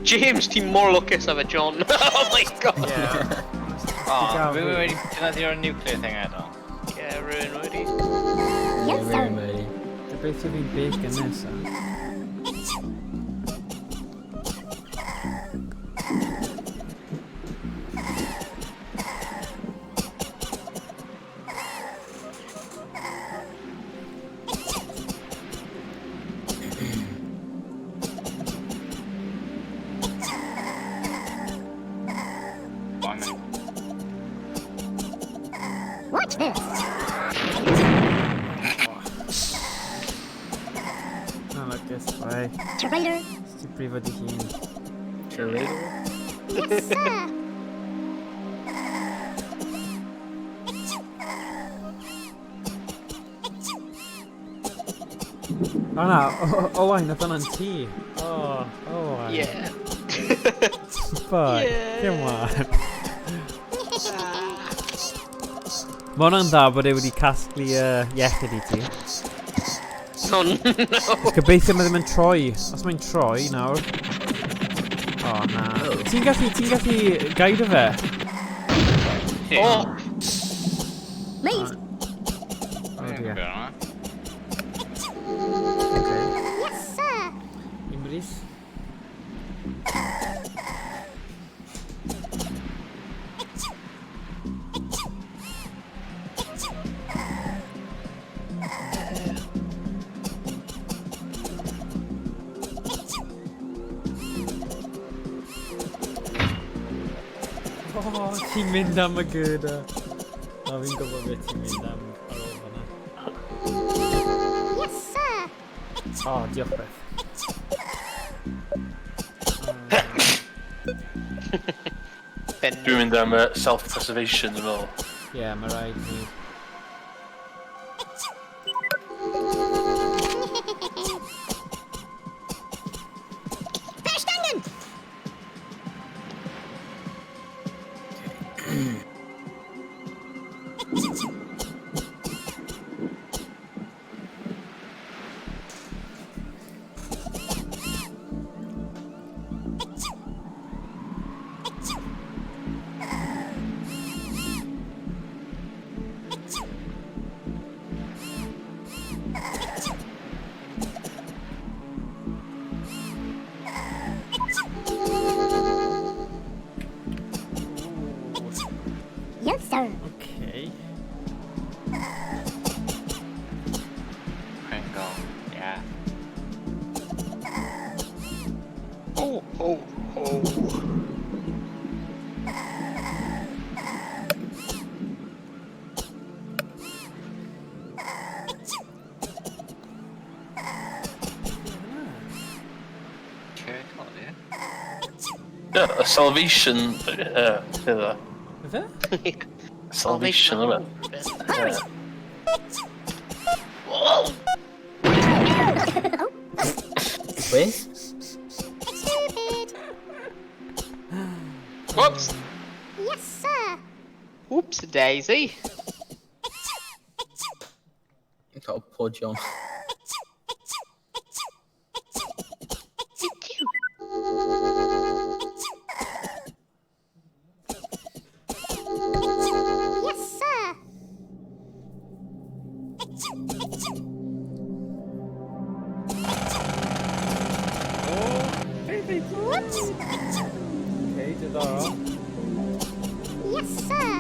James, ti'n mor lwcus efo John. Oh my god! Yeah. Oh, fi wedi defnyddio'r nuclear thing eto. Yeah, rwy'n wedi. Yes, sir. Rwy'n wedi. Gobeithio fi'n bacon nesa. Watch this. Na, lwcus, bai. Traitor. Ti'n brifo dy hun. Traitor? Yes, sir. O na, Owain, oedd hwnna'n ti. O, Owain. Yeah. Fuck, Yeah. come on. Mae hwnna'n dda bod e wedi casglu iechyd i ti. Oh no! Gobeithio mae ddim yn troi. Os mae'n troi nawr. O na. Ti'n gallu guide fe? Oh! Leave. Oh dear. Okay. Yes, sir. Imrys. Oh, ti'n mynd am y gyda. O, fi'n gwybod beth ti'n mynd am ar ôl fanna. Yes, sir. O, oh, diolch beth. Dwi'n mynd am self-preservation, dwi'n meddwl. Ie, yeah, mae rhaid ni. Verstanden. Yes, sir. Okay. Pringle, yeah. Oh, oh, oh. Turtle, yeah? Yeah, a salvation... Ie, Ife? Salvation, yma. Hurry. Whoa! Beth? Stupid. Whoops! Yes, sir. Whoops, Daisy. Cael poor John. Yes, sir. Whoops. Okay, diddorol. Yes, sir.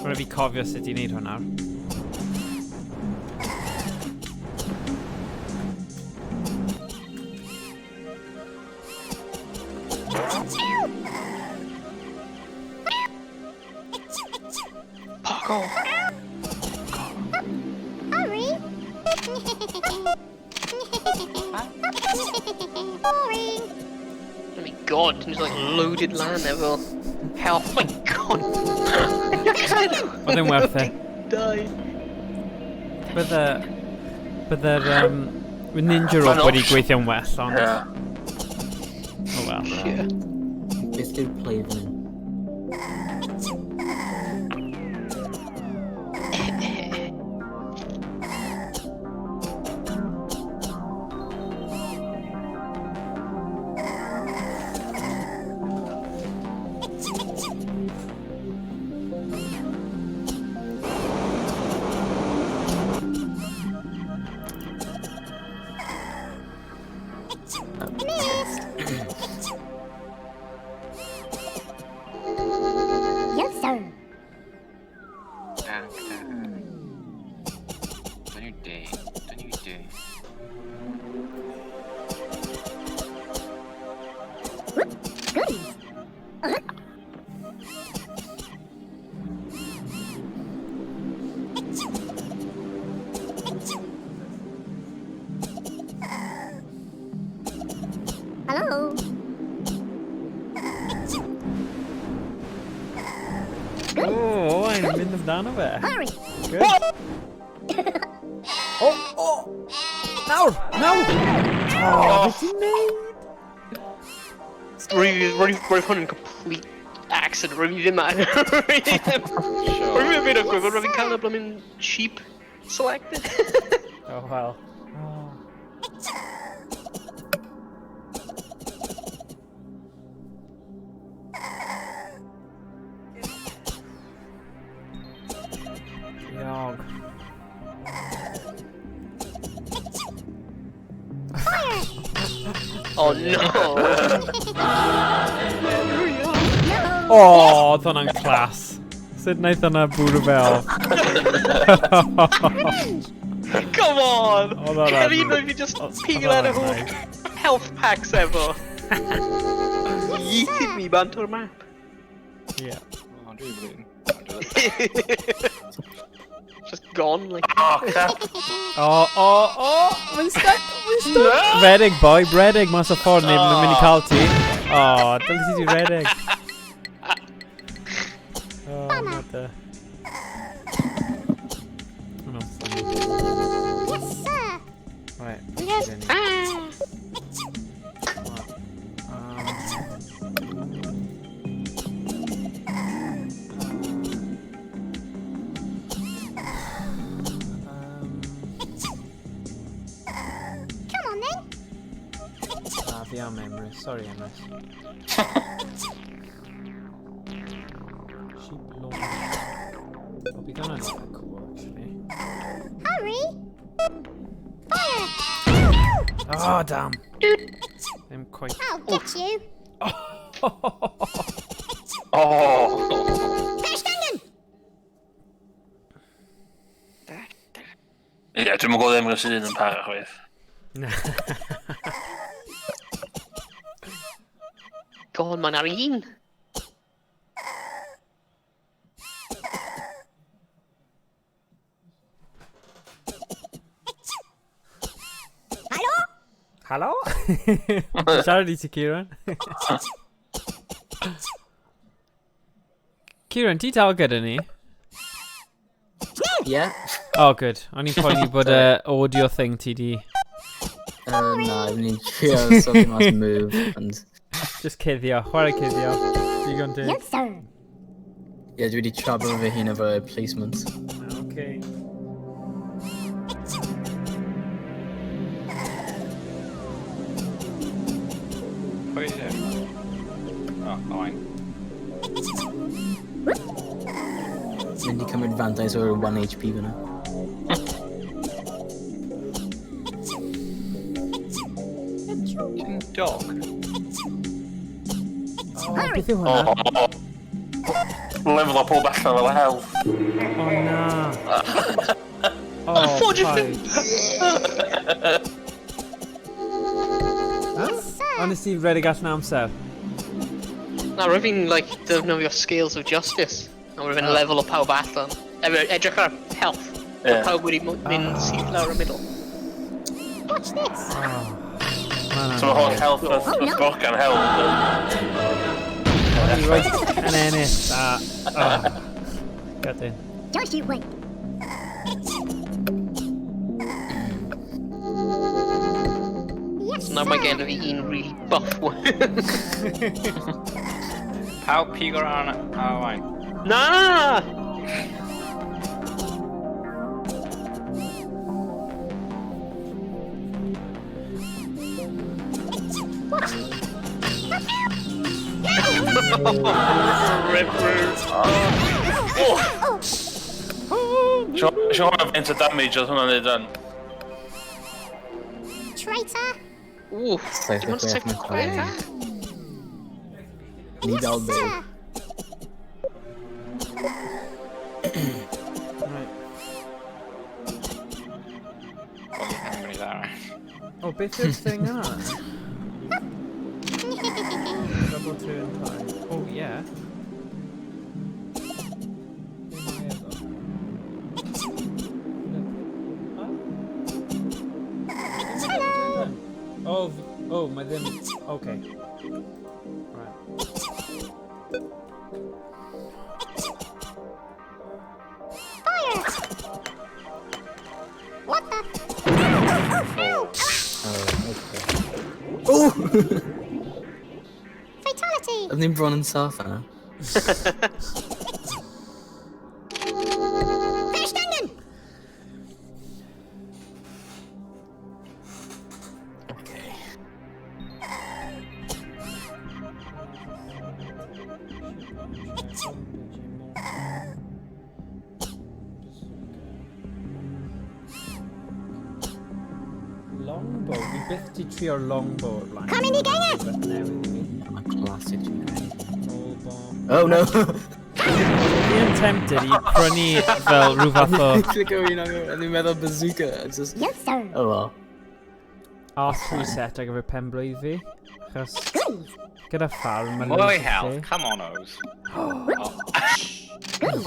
Rhaid fi cofio sut i wneud hwnna. Parkour! Hurry. Boring. Oh my god, there's like loaded land there, well. Hell, oh my god! Oedd e'n werth e. Die. Bydde'r Ninja Rope wedi gweithio'n well, ond... Yeah. Oh well. Yeah. Beth yw'r play fan hyn? Missed. Yes, sir. Don't you dare. Don't you dare. Goodies. Hello. Oh, Owain, mynd amdano fe. Hurry. Good. Oh, oh! Nawr! Nawr! Oh, beth ti'n neud? Roedd hwn yn complete accident, roedd fi ddim ar... Roedd fi ddim yn gwybod, roedd fi'n cael y bloomin' sheep selected. Oh, well. Oh. Diog. Oh no! Oh, oedd hwnna'n class. Sut wnaeth hwnna bwrw fe off? Come on! Oedd hwnna'n- Cer un o'i fi just pigl ar y hwnna'n holl nice. health packs efo. Yeeted me bant o'r map. Yeah. O, dwi'n blin. Just gone, like... Oh, crap. O! Mae'n stuck! Mae'n stuck! Redeg, boi, redeg mas o ffordd neu mae'n mynd i cael ti. O, dyle ti di redeg. O, not the... Hwnna'n funny. Yes, sir. Right. Yes. Ah! Come on then. Ah, fi am Emrys. Sorry, Emrys. Sheep lawn. Oh, bydd hwnna'n eitha cool, actually. Hurry. Fire. Oh, damn. Ddim quite. I'll get you. Oh. Verstanden. Ie, dwi'n gwybod Emrys sydd yn para chwaith. God, mae'n ar un. Helo? Helo? Siarad i ti, Kieran. Kieran, ti dal gyda ni? Yeah. Oh, good. O'n i'n poeni bod y audio thing ti di... Na, dwi'n ni'n trio something mas move, and... Just cuddio, chwarae cuddio. Digon teg. Yes, sir. Yeah, dwi wedi trafod fy hun efo placement. Okay. Pwy yw? O, Owain. Mynd i cymryd fantais o'r 1 HP fyna. Ti'n dog? Oh, beth yw hwnna? Oh. Lefel o pob allan fel health. Oh, na. Oh, paid. Yes, sir. Ond nes ti redeg allan o amser? Na, rwy'n fi'n, like, defnyddio scales of justice. A rwy'n fi'n level o pawb allan. Edrych ar health. Ie. Yeah. Pawb wedi mynd syth lawr y middle. Watch this. Oh. Ma' So mae holl health Oh, no. wrth gorgan health. O'n i reit yn ennill a... Oh. Gydyn. Just you wait. Yes, So nawr mae sir. gen i fi un really buff one. Pawb pigo'r ar Owain. Na! Oh, Si'n gwybod faint o damage oedd hwnna'n neud dan. traitor. Wff, Saith dim ond o chwech 76. mae'n Ni dal Yes, byw. sir. Right. O'n i'n dda. Oh, beth yw'r thing yna? Double turn time. Oh, yeah. Be mae e ddo? Huh? Oh, oh, mae ddim... Okay. Right. Fire. What the? Ow! Oh, okay. Oh! Fatality. Oedd ni'n bron yn saff yna. Verstanden. Okay. Longbow. Fi byth di trio longbow o'r blaen. Come in again. Rhywbeth newydd i fi. I'm a classic dwi'n credu. Roll bomb. Oh no! Fi yn tempted i prynu fel rhyw fath o Click o un angen, a ni'n meddwl bazooka. It's just... Yes, sir. Oh well. R3 set ar gyfer penblwydd fi. Achos gyda ffarm mae'n Mwy loads o health, lle. come on, Oz.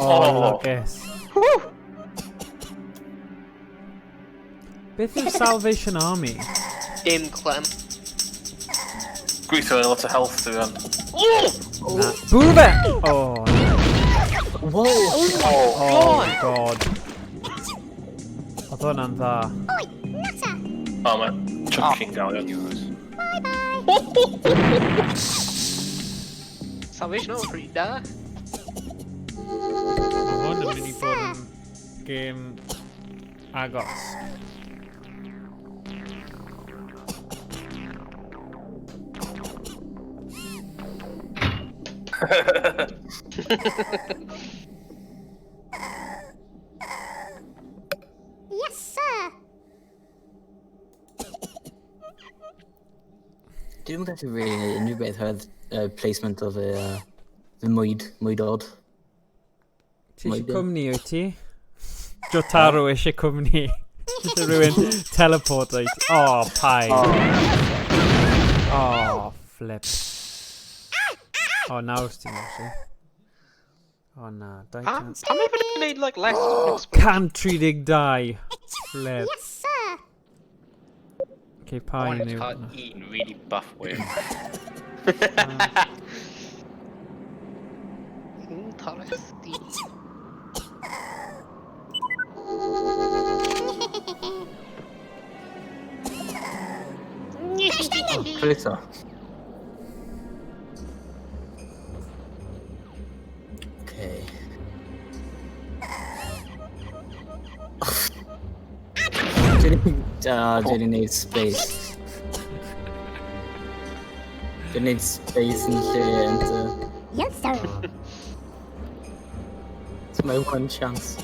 Oh, lwcus. Beth yw Salvation Army? Dim clem. Gweithio yn lot o health ti fan. Na. Bwrw fe! Oh, no. Whoa! Oh, god. Oedd hwnna'n dda. Oi, nutter. O, mae chunking gael iawn. Salvation Army pretty da. Mae hwn yn mynd i bod yn gêm agos. Yes, sir. Dwi'n gallu really neud unrhyw beth oedd placement o fy, fy mwyd, mwydod. Ti eisiau Mwydyn. cwmni, wyt ti? Jotaro eisiau cwmni. Eisiau rhywun teleport o'i ti. Oh, pai. Oh, flip. Oh, nawr ti'n gallu. Oh, na. Pam, pam ei fod yn gwneud, like, less 132. Flip. Yes, sir. Okay, I pa want un to yw cael hwnna? un really buff worm. Torres di. Croeso. Okay. Dwi 'di neud space. Dwi 'di neud space yn lle enter. Yes, sir. It's my one chance.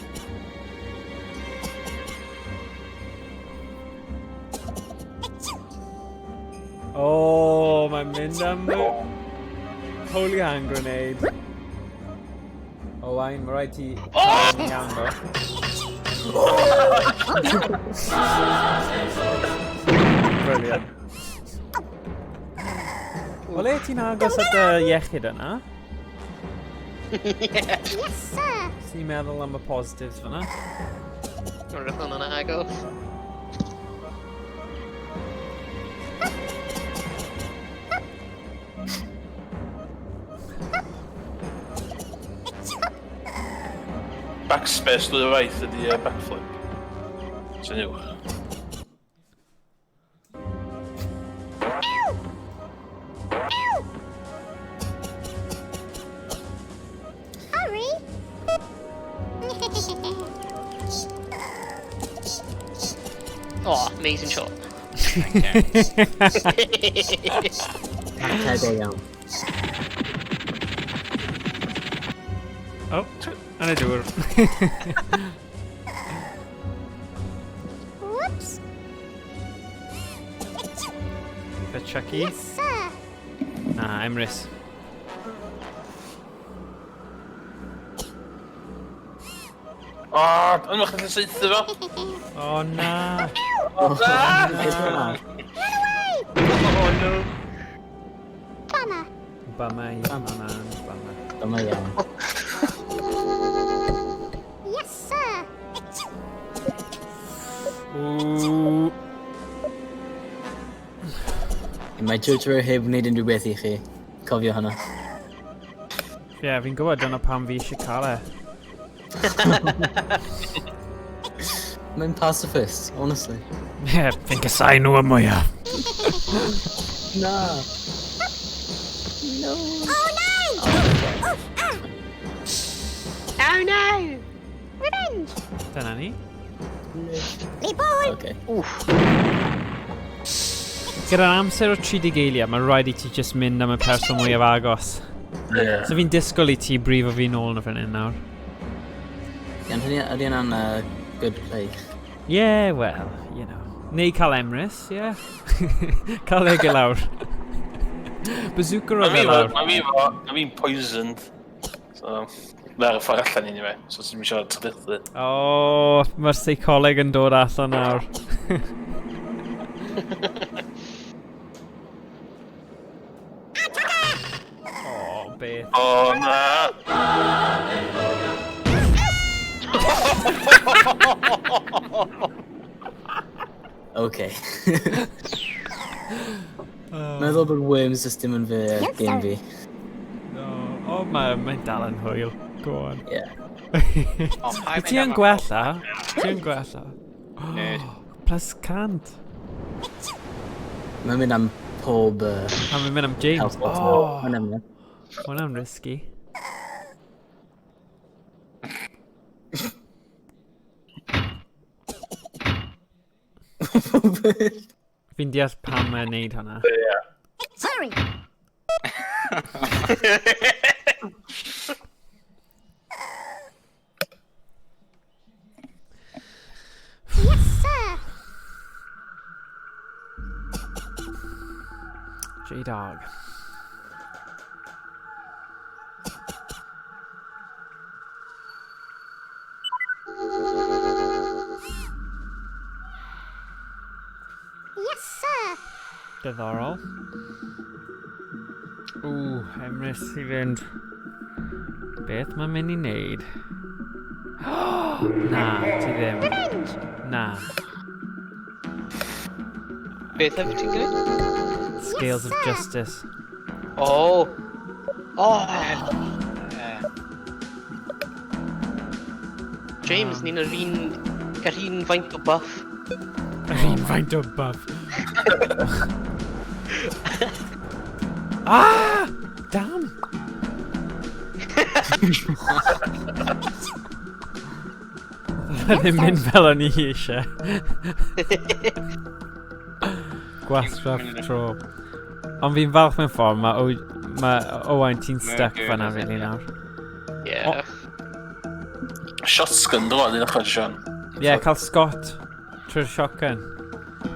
Oh, mae'n mynd am y Holy hand grenade. Owain, mae rhaid ti cael yn iawn ddo. Brilliant. O le ti'n agos at y iechyd yna? Yes, sir. Ti'n meddwl am y positives fyna? Mae'n rhywbeth hwnna'n agos. Backspace dwy waith ydi backflip. Sy'n uwch. Hurry. Oh, amazing shot. Teg o iawn. Oh, yn y dŵr. Whoops. Fe Chucky. Yes, sir. Na, Emrys. O, yn o'ch allu saethu fo. O, na. O, na! Na. Oh no. Bummer. Bummer, i hwnna'n bummer. Dyma iawn. Yes, sir. Ooh. Mae Jotaro heb wneud unrhyw beth i chi. Cofio hwnna. Ie, yeah, fi'n gwybod dyna pam fi eisiau cael e. Mae'n pacifist, honestly. Ie, yeah, fi'n casau nhw y mwyaf. Na. No. Oh, no! Oh, ah. Oh no! Revenge. Dyna ni. Play ball. Okay. Gyda'r amser o 30 geiliau, mae'n rhaid i ti just mynd am y person mwyaf agos. Ie. So fi'n disgwyl i ti brifo fi nôl yn y fan hyn nawr. Iawn, hynny ydy hynna'n good play. Yeah, well, you know. Neu cael Emrys, yeah. Cael e lawr. Bazooka o fe lawr. Mae fi fo, mae fi'n poisoned. So, mae'r ffordd allan i ni fe, so ti'n eisiau trydychu. O, oh, mae'r seicoleg yn dod allan nawr. O, beth. O, na! Okay. Meddwl bod Worms just dim yn fy game fi. O, oh, mae'n dal yn hwyl. Go on. Yeah. Ti yn gwella? Ti yn gwella? Nerd. Plus 100. Mae'n mynd am pob... A mae'n mynd am James. Health Oh, oh. Mae'n am hwnna'n risky. Fi'n deall pam mae'n neud hwnna. Sorry. Yes, sir. J-Dog. Yes, sir. Diddorol. Ww, Emrys i fynd. Beth mae'n mynd i wneud? Na, ti ddim. Revenge. Na. Beth hefyd ti'n gwneud? Scales of sir. Justice. Oh. Oh. James, ni'n yr un faint o buff. Yr un faint o buff. Ah! Damn! Ddim mynd fel o'n i eisiau. Gwastraff tro. Ond fi'n falch mewn ffordd, mae Owain ti'n stuck fan'na really nawr. Yeah. Shotgun, dwi'n meddwl, un ochr, Sean. Ie, yeah, cael Scott trwy'r shotgun.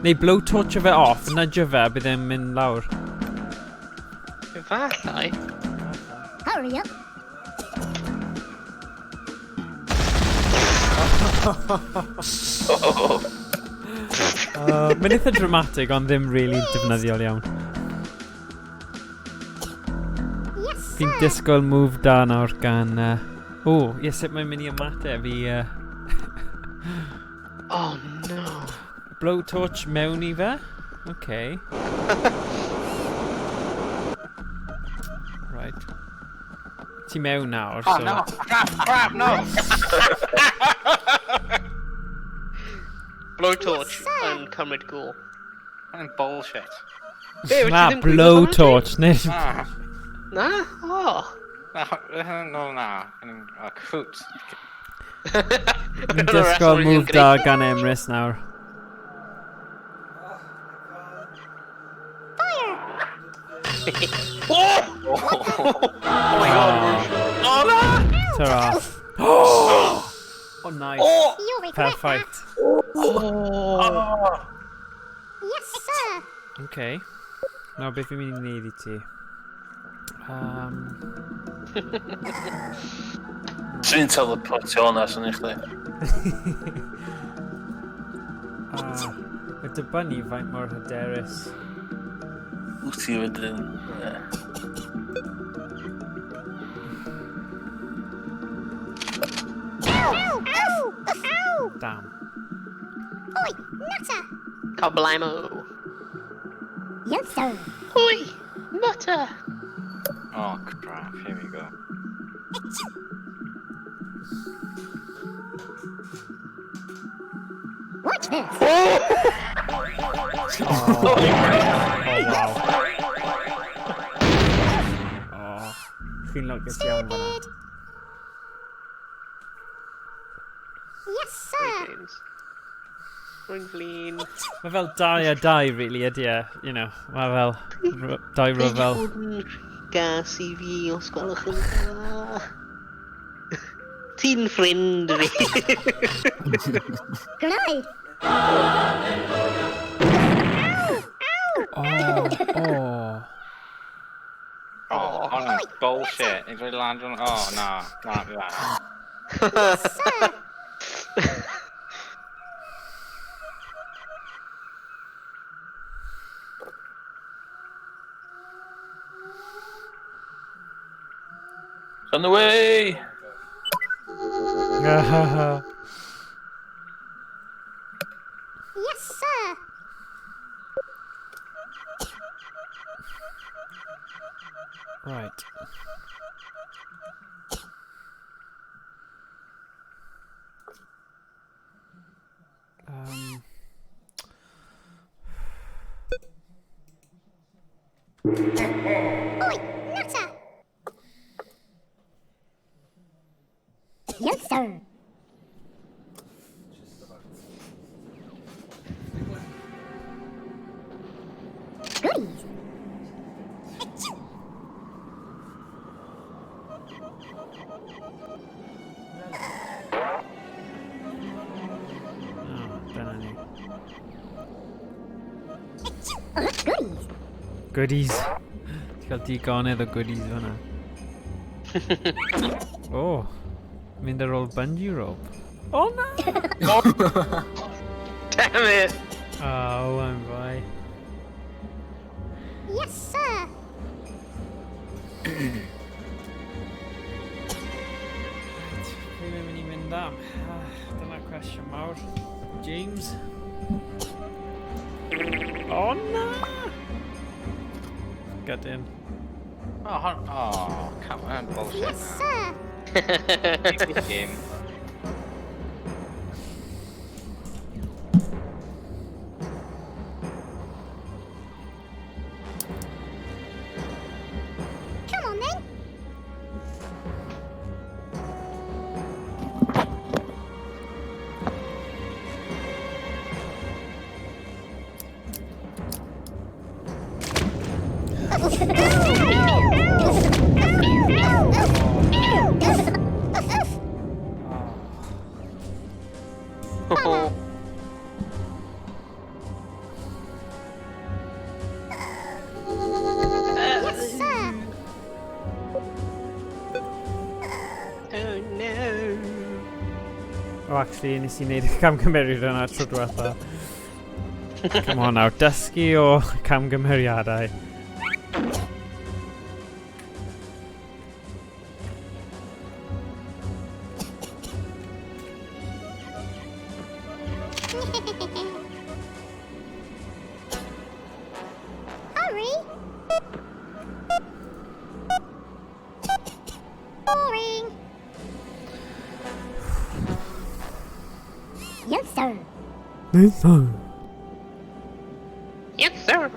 Neu blowtorch fe off, nudge fe a bydd e'n mynd lawr. Efallai. Hurry up. Mae'n eitha dramatic, ond ddim really defnyddiol iawn. Yes, Fi'n sir. disgwyl move da nawr gan... O, ie, sut mae'n mynd i ymateb i... Oh no. Blowtorch mewn i fe? Okay. Right. Ti mewn nawr, Oh so... no! Crap! Crap! No! Blowtorch Yes, sir. yn cymryd gwl. Mae'n bullshit. Be, wyt ti Na, ddim gwybod hwnna, blowtorch, nid... Ah, Na? Oh. na, no, na. Oh, Kahoot. Fi'n disgwyl move da gan Emrys nawr. Fire. Oh! Oh my god. O, na! Ta-ra. Oh, nice. You'll regret Perfect. that. Oh. Yes, sir. Okay. Nawr, beth fi'n mynd i wneud i ti? Swn i'n teleportio hwnna, swn i chdi. Mae dibynnu faint mor hyderus. Wyt ti wedyn... Ie. Ow! Ow! Ow! Damn. Oi, nutter. Kablamo. Yes, sir. Oi! Nutter! Oh crap, here we go. Watch this. Oh, wow. Oh, chi'n lwcus iawn fan'na. Stupid. Yes, sir. James. Rwy'n flin. Mae fel 2 a 2, really, ydy e. You know, mae fel dau ryfel. Peidiwch bod yn gas i fi os gwelwch yn dda. Ti'n ffrind fi. Grenade. Oh, oh. Oh, hwnna'n bullshit. Ni'n rhoi land on... Oh, na. Na, fi fan. Yes, sir. On the way! Yes, sir. Right. Oi, nutter. Yes, sir. Goodies. Achoo. Oh, dyna ni. Achoo. Goodies. Goodies. Ti'n cael digonedd o goodies fan'na. Oh, mynd ar ôl bungee rope. Oh na! Damn it! Oh, I'm fine. Yes, sir. Right, pwy mae'n mynd i mynd am? Ah, dyna'r cwestiwn mawr. James? Oh na! Get in. Oh, hon... Oh, come on, bullshit. Yes, sir. Game. Come on then. Oh. Yes, sir. Oh no. Oh, actually, nes i wneud y camgymeriad yna tro diwetha. Come on now, dysgu o camgymeriadau. Hurry. Boring. Yes, sir. Yes, sir. Yes, sir.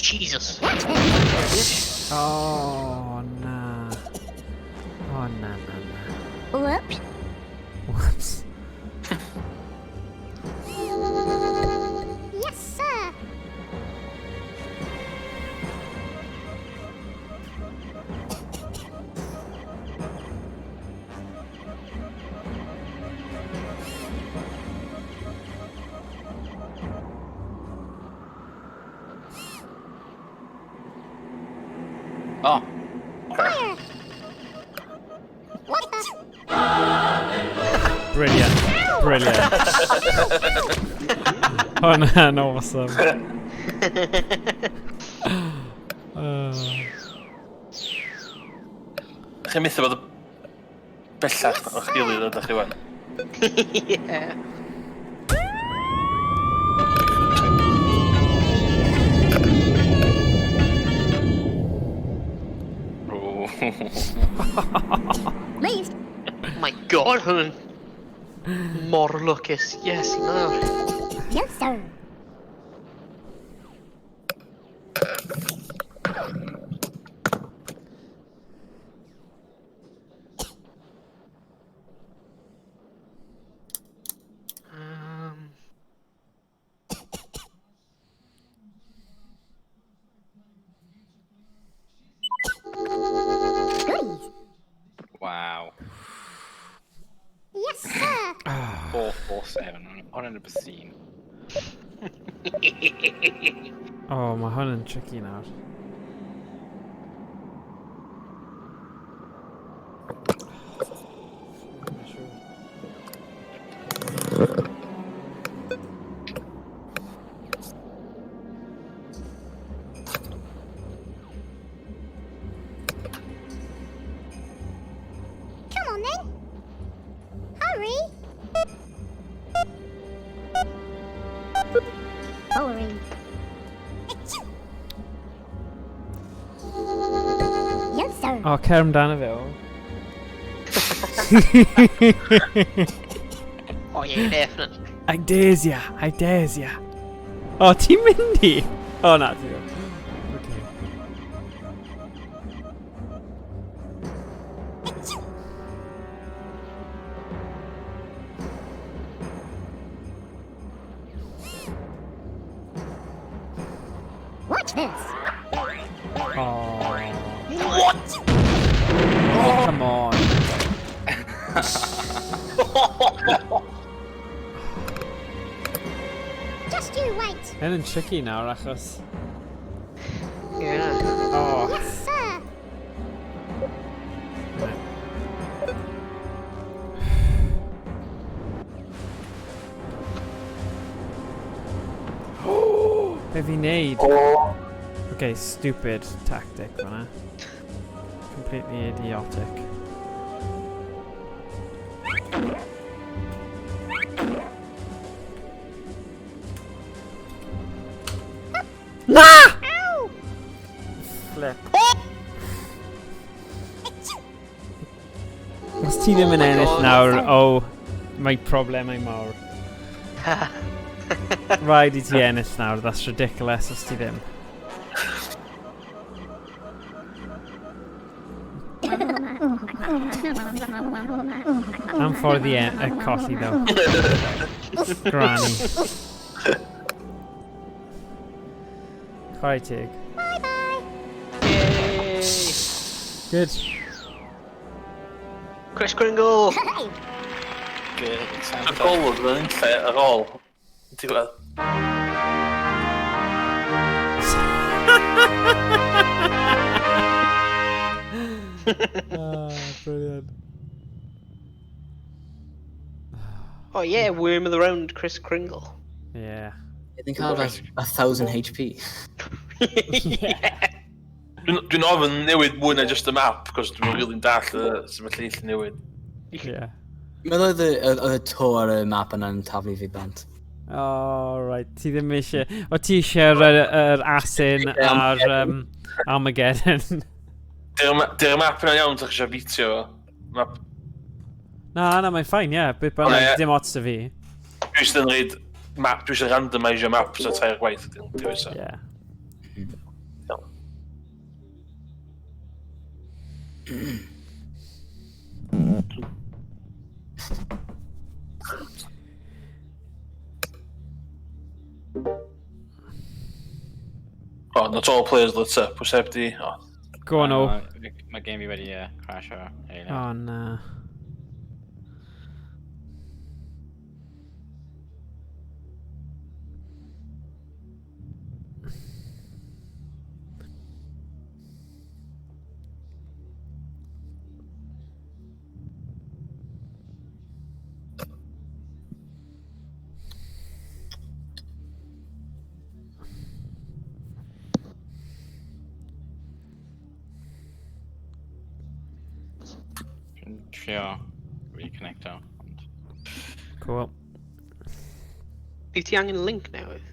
Jesus. Oh, na. Oh, na, na, na. Whoops. Whoops. Yes, sir. Oh. Fire. What the? Brilliant. Brilliant. Oh, man, awesome. Chi'n methu bod bellach o'ch gilydd ydych chi wan. Yeah. Oh. Leave. Oh my god, hwn mor lwcus. Yes, i mawr. Yes, sir. 7, hwn yn obscene. Oh, mae hwn yn tricky nawr. Come on then. Hurry. Boring. Achoo. Yes, sir. O, cer amdano fe, o. Oh yeah, definitely. I dares ya, I dares ya. O, ti'n mynd i? O, na, ti ddim. Okay. Achoo. Watch this. Oh. What? Oh, come on. Just you wait. Hyn yn tricky nawr, achos... Yeah. Oh. Yes, sir. Right. Be fi'n neud? Oh. Okay, stupid tactic fan'na. Completely idiotic. Na! Ow! Flip. Achoo. Os ti ddim yn Oh my ennill God. nawr, oh, mae problemau mawr. Rhaid i ti ennill nawr, that's ridiculous os ti ddim. Am ffordd i colli ddo. Granny. Chwarae teg. Bye bye. Yay! Good. Chris Kringle! Hey. Good, Y Santa. golwg yn unlle ar ôl. Ti'n gweld? Ah, brilliant. Oh yeah, worm of the round, Chris Kringle. Yeah. I think I'll have 1,000 HP. Yeah. Dwi'n ofyn newid mwy na just y map, cos dwi'n really'n dall y sut mae lleill yn newid. Yeah. Meddwl oedd y to ar y map yna'n taflu fi bant. Oh, right. Ti ddim eisiau... O, ti eisiau'r yr asyn a'r Armageddon. Di'r map yna'n iawn, ti'n eisiau beatio fo. Map... Na, na, mae'n fine, ie. Yeah. Beth bynnag, O, ie. dim ots 'da fi. Dwi eisiau yn reid map, dwi eisiau randomisio map, so tair gwaith ydyn dwi eisiau. Yeah. Iawn. Oh, not all players lit up, pwy seb di? Oh, Go on, o. Mae game fi wedi crasho. Eiliad. Oh, na. Dwi'n trio reconnecto. Ond... Cool. Wyt ti angen link newydd?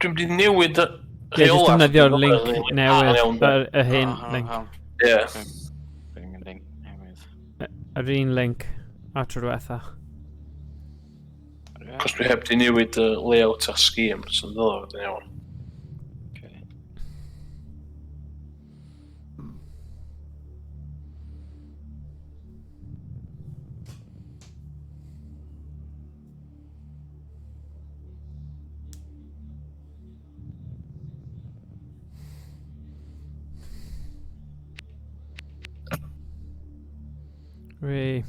Dwi'n mynd i newid y Ie, jyst rheola. defnyddio'r link newydd, Iawn. yr hen Oh, link. oh, Ie. Dwi'n mynd link newydd. Yr un link a tro diwetha. Cos dwi heb di newid y layout a'r scheme, so ddyla fod yn iawn. Okay. Re.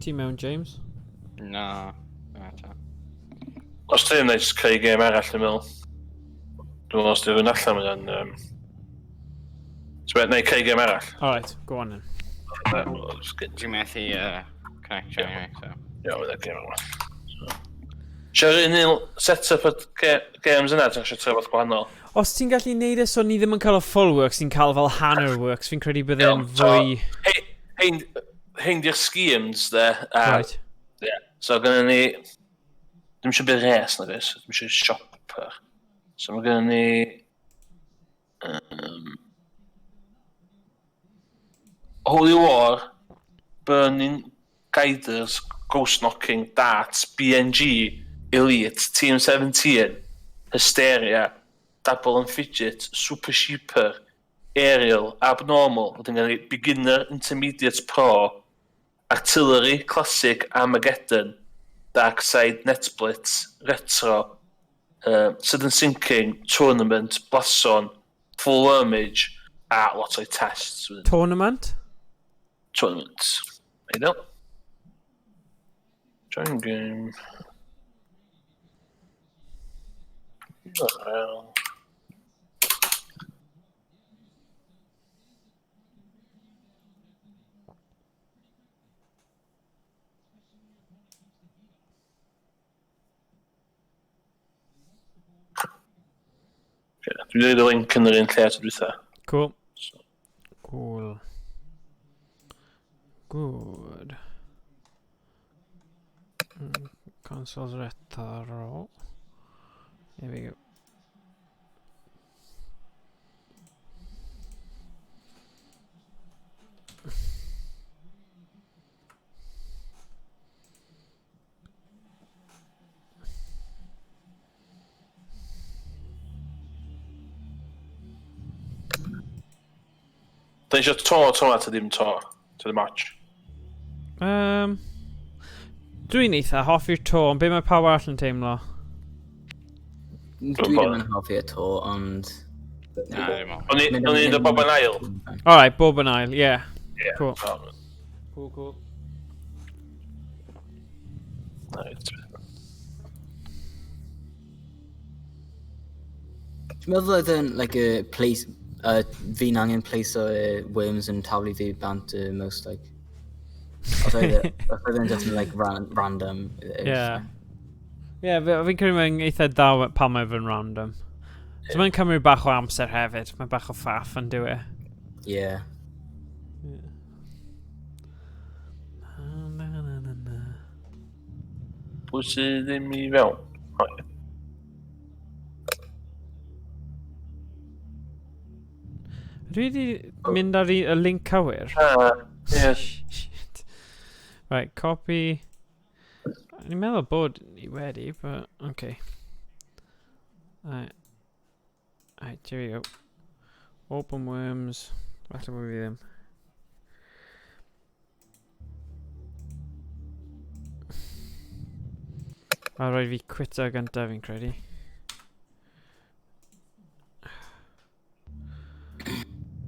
ti mewn, James? Na. Na ta. Os ti'n neud creu gêm arall, dwi'n meddwl. Dwi'n meddwl os ti'n rhywun allan mae'n... Ti'n meddwl, neu creu gêm arall. Alright, go on then. Dwi'n methu connectio anyway, so. Ie, oedd e gêm arall. Siarad un un set-up y games yna, ti'n eisiau trefod gwahanol? Os ti'n gallu neud e so ni ddim yn cael y full works, ni'n cael fel hanner works, fi'n credu bydd e'n fwy... Hein, hein di'r schemes, de. A, Right. Yeah. So gynnu ni... Dwi'n eisiau bydd res na gys, dwi'n eisiau shopper. So mae gynnu ni... Holy War, Burning Guiders, Ghost Knocking, Darts, BNG, Elite, Team 17, Hysteria, Dabble and Fidget, Super Sheeper, Aerial, Abnormal, wedyn gynnu ni Beginner, Intermediate Pro, Artillery, Classic, Armageddon, Dark Side, Netblitz, Retro, Sudden Sinking, Tournament, Blason, Full Wormage, a lot o'i tests. Wedyn. Tournament? Tournament. There you go. Join game. URL. Dwi'n dweud y link yn yr un lle at y dwytha. Cool. Cool. Good. Consoles retro. Here we go. Da ni eisiau to, to, ta ddim to. To the match. Dwi'n eitha hoffi'r to, ond be mae pawb arall yn teimlo? Dwi ddim yn hoffi y to, ond... Na, ddim ond. O'n i'n dod bob yn ail. Alright, bob yn ail, yeah. Yeah. Cool. Cool, cool. Right. Dwi'n meddwl oedd yn, like, a place... Fi'n angen place o worms yn taflu fi bant y most, like... Os oedd e'n just, like, random. Yeah. Yeah, fi'n credu mae'n eitha dda pan mae fe'n random. So mae'n cymryd bach o amser hefyd, mae bach o faff yn dyw e. Yeah. Pwy sydd ddim i fewn? Dwi wedi mynd ar y link cywir. Yes. Shit. Right, copy. Ni'n meddwl bod ni wedi, but okay. Right. Right, here we go. Open worms. Falle bod fi ddim. Mae rhaid fi quito gyntaf fi'n credu.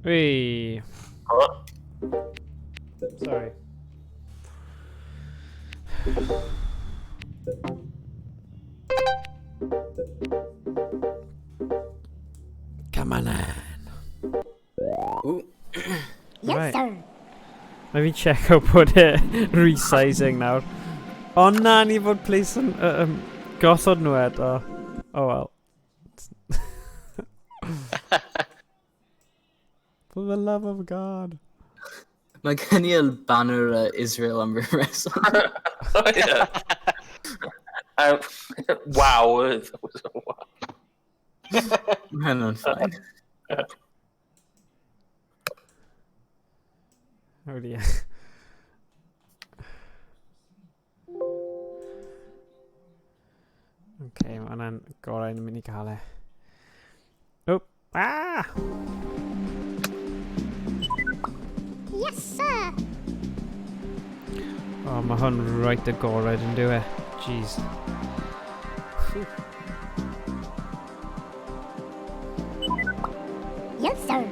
Wee. Oh. Sorry. Come on in. Ooh. Yes, right. sir. Let me check out bod e resizing nawr. O na, ni fod place yn gosod nhw eto. Oh well. For the love of God. Mae gen i y banner Israel am ryw reswm. Oh, yeah. Wow. Mae hynna'n fine. Oh dear. Okay, mae hwnna'n gorau yn mynd i cael e. Oh, ah! Yes, sir. Oh, mae hwn right agored yn dyw e. Jeez. Yes, sir.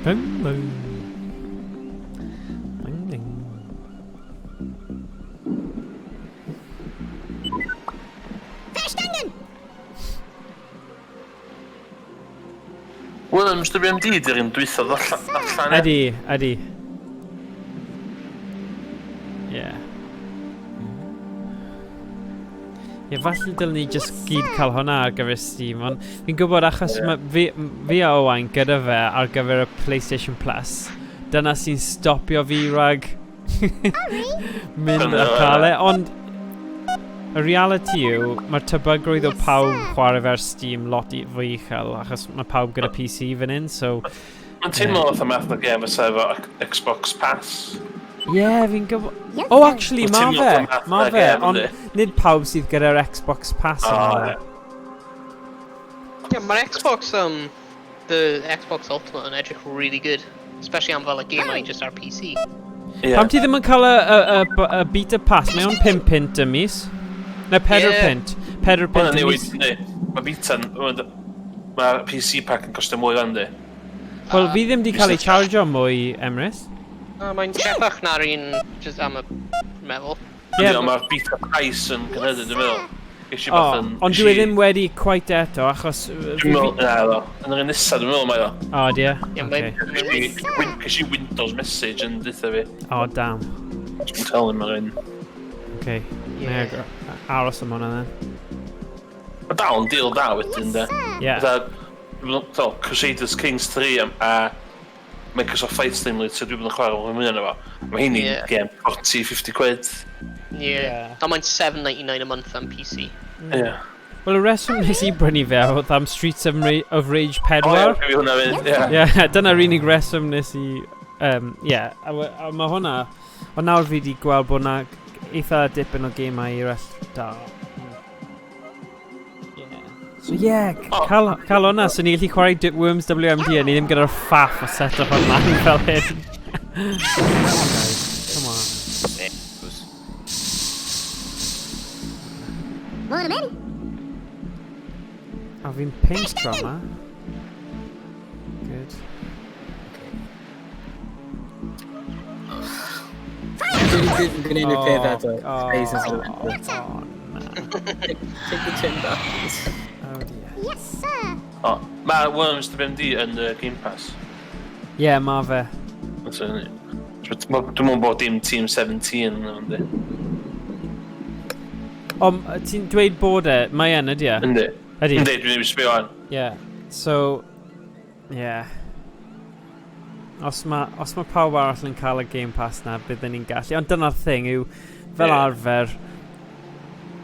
Ding, ding. Ding, ding. Worms WMD di'r un dwytha ddod allan, ie? Ydy, ydy. Ie. Ie, falle dylen ni just gyd cael hwnna ar gyfer Steam, ond fi'n gwybod achos yeah. Fi, fi a Owain gyda fe ar gyfer y PlayStation Plus, dyna sy'n stopio fi rhag mynd a cael e, ond y reality yw, mae'r tebygrwydd o pawb chwarae fe ar Steam lot i fwy uchel, achos mae pawb gyda PC fan hyn, so... Mae'n teimlo fatha math o gêm fysa efo Xbox Pass. Ie, yeah, fi'n gwybod... Oh, actually, ma fe! Ma fe, ond nid pawb sydd gyda'r Xbox Pass yma. Yeah, mae'r Xbox, the Xbox Ultimate yn edrych really good. Especially am fel y gemau just ar PC. Yeah. Pam ti ddim yn cael y beta pass? Mae o'n 5 punt y mis. Na, 4 punt. 4 punt y mis. Mae beta... Mae'r PC pack yn costio mwy fan di. Wel, fi ddim di cael ei chargio mwy, Emrys. Mae'n cheapach na'r un just am y meddwl. Ie, yeah, mae'r beta price yn cynyddu, dwi'n meddwl. Ges i O, beth yn... ond dwi e ddim wedi quite eto, achos... Dwi'n meddwl, na, ddo. Yn yr un nesaf, dwi'n meddwl mae o. O, di e? Ie, Okay. Ges i Windows message yn dweutha fi. O, damn. Dwi'n cael yn yr un. Okay. Yeah. Aros am hwnna, then. Mae dal yn deal da wedyn, de. Yeah. Fatha, Crusaders Kings 3 a Microsoft Flight Simulator, dwi'n bod yn chwarae o'n mynd efo. Mae hynny'n Yeah. game 40-50 quid. Yeah. A mae'n 7.99 a month am PC. Yeah. Wel, y reswm nes i brynu fe oedd am Streets of Rage 4. O, ie, fi hwnna fynd, ie. Yeah, dyna'r unig reswm nes i... Yeah, a mae hwnna... Ond nawr fi wedi gweld bod na eitha dipyn o gemau eraill da. So yeah, cael hwnna, so ni'n gallu chwarae Worms WMD a ni ddim gyda'r faff o set up online fel hyn. Come on, guys, come on. One many. A fi'n pink tro yma. Good. Dwi'n gwneud y peth eto. Oh, Space is oh, oh, na. Take the chin back, please. Oh dear. Yes, sir. O, mae Worms WMD yn y Game Pass. Yeah, ma fe. Dwi'n meddwl bod dim Team 17 yn yndi. O, ti'n dweud bod e, mae yn, ydy e? Yndi. Ydy. Yndi, dwi'n ei sbio an. Yeah. So, yeah. Os mae pawb arall yn cael y Game Pass na, bydden ni'n gallu. Ond dyna'r thing yw, fel arfer,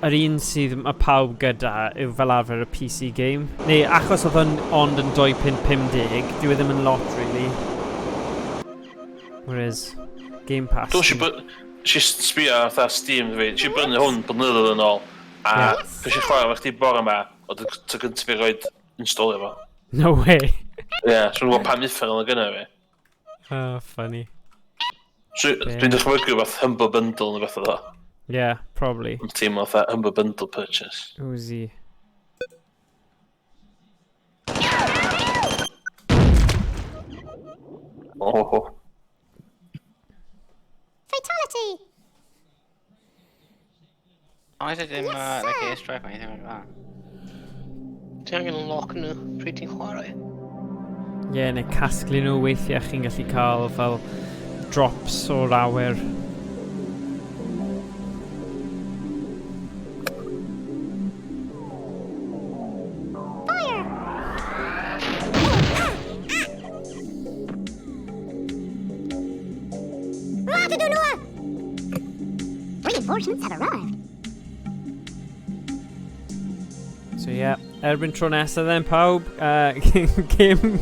yr un sydd mae pawb gyda yw fel arfer y PC game. Neu achos oedd yn ond yn 2.50, dyw e ddim yn lot, really. Whereas, Game Pass... Dwi'n si sbio ar fatha Steam fi, si brynu hwn blynyddoedd yn ôl, a yeah. Si chwarae efo chdi bore yma, oedd y tro gyntaf fi roed installio fo. No way. Ie, yeah, so dwi'n gwybod pam uffern oedd gynna fi. Oh, funny. So, dwi'n dychmygu fath Humble Bundle neu beth oedd o. Yeah, probably. Mae'n teimlo fatha Humble Bundle purchase. Uzi. Oh. Fatality. Why is it ddim like airstrike or anything like that? Ti angen lock nhw pryd ti'n chwarae. Ie, yeah, neu casglu nhw weithiau chi'n gallu cael fel drops o'r awyr. Fire. Ratadunua. Reinforcements have arrived. So yeah, erbyn tro nesaf then pawb, game,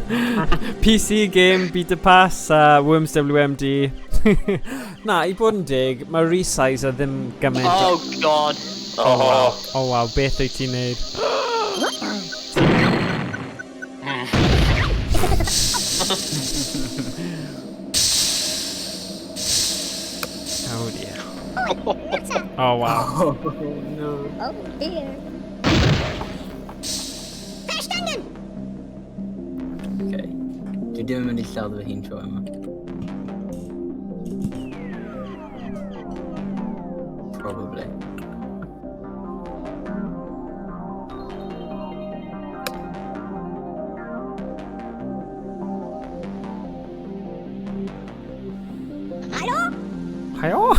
PC game, Beta Pass, Worms WMD. Na, i bod yn deg, mae resize a ddim gymaint. Oh god. Oh, wow. Oh wow, beth wyt ti'n neud? Oh dear. Oh wow. Oh, no. Oh dear. Verstanden. Okay. Dwi ddim yn mynd i lladd fy hun tro yma. Probably. Haio!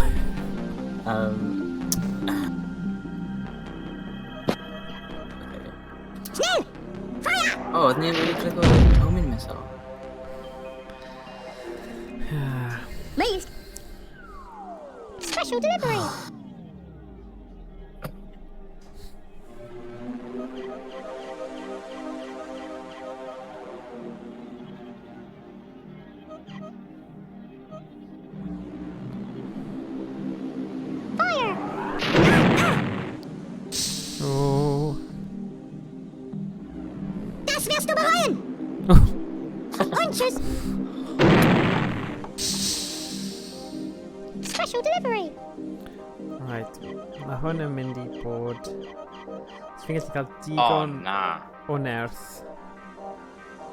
Schnell! Feuer! O, oedd ni'n wedi clico homing missile. Leave! Special delivery! Fire! Oh. Das wirst du bereuen! Und tschüss! Special delivery! Right, mae hwn yn mynd i bod... Os fi'n gallu cael O, digon na. o nerth.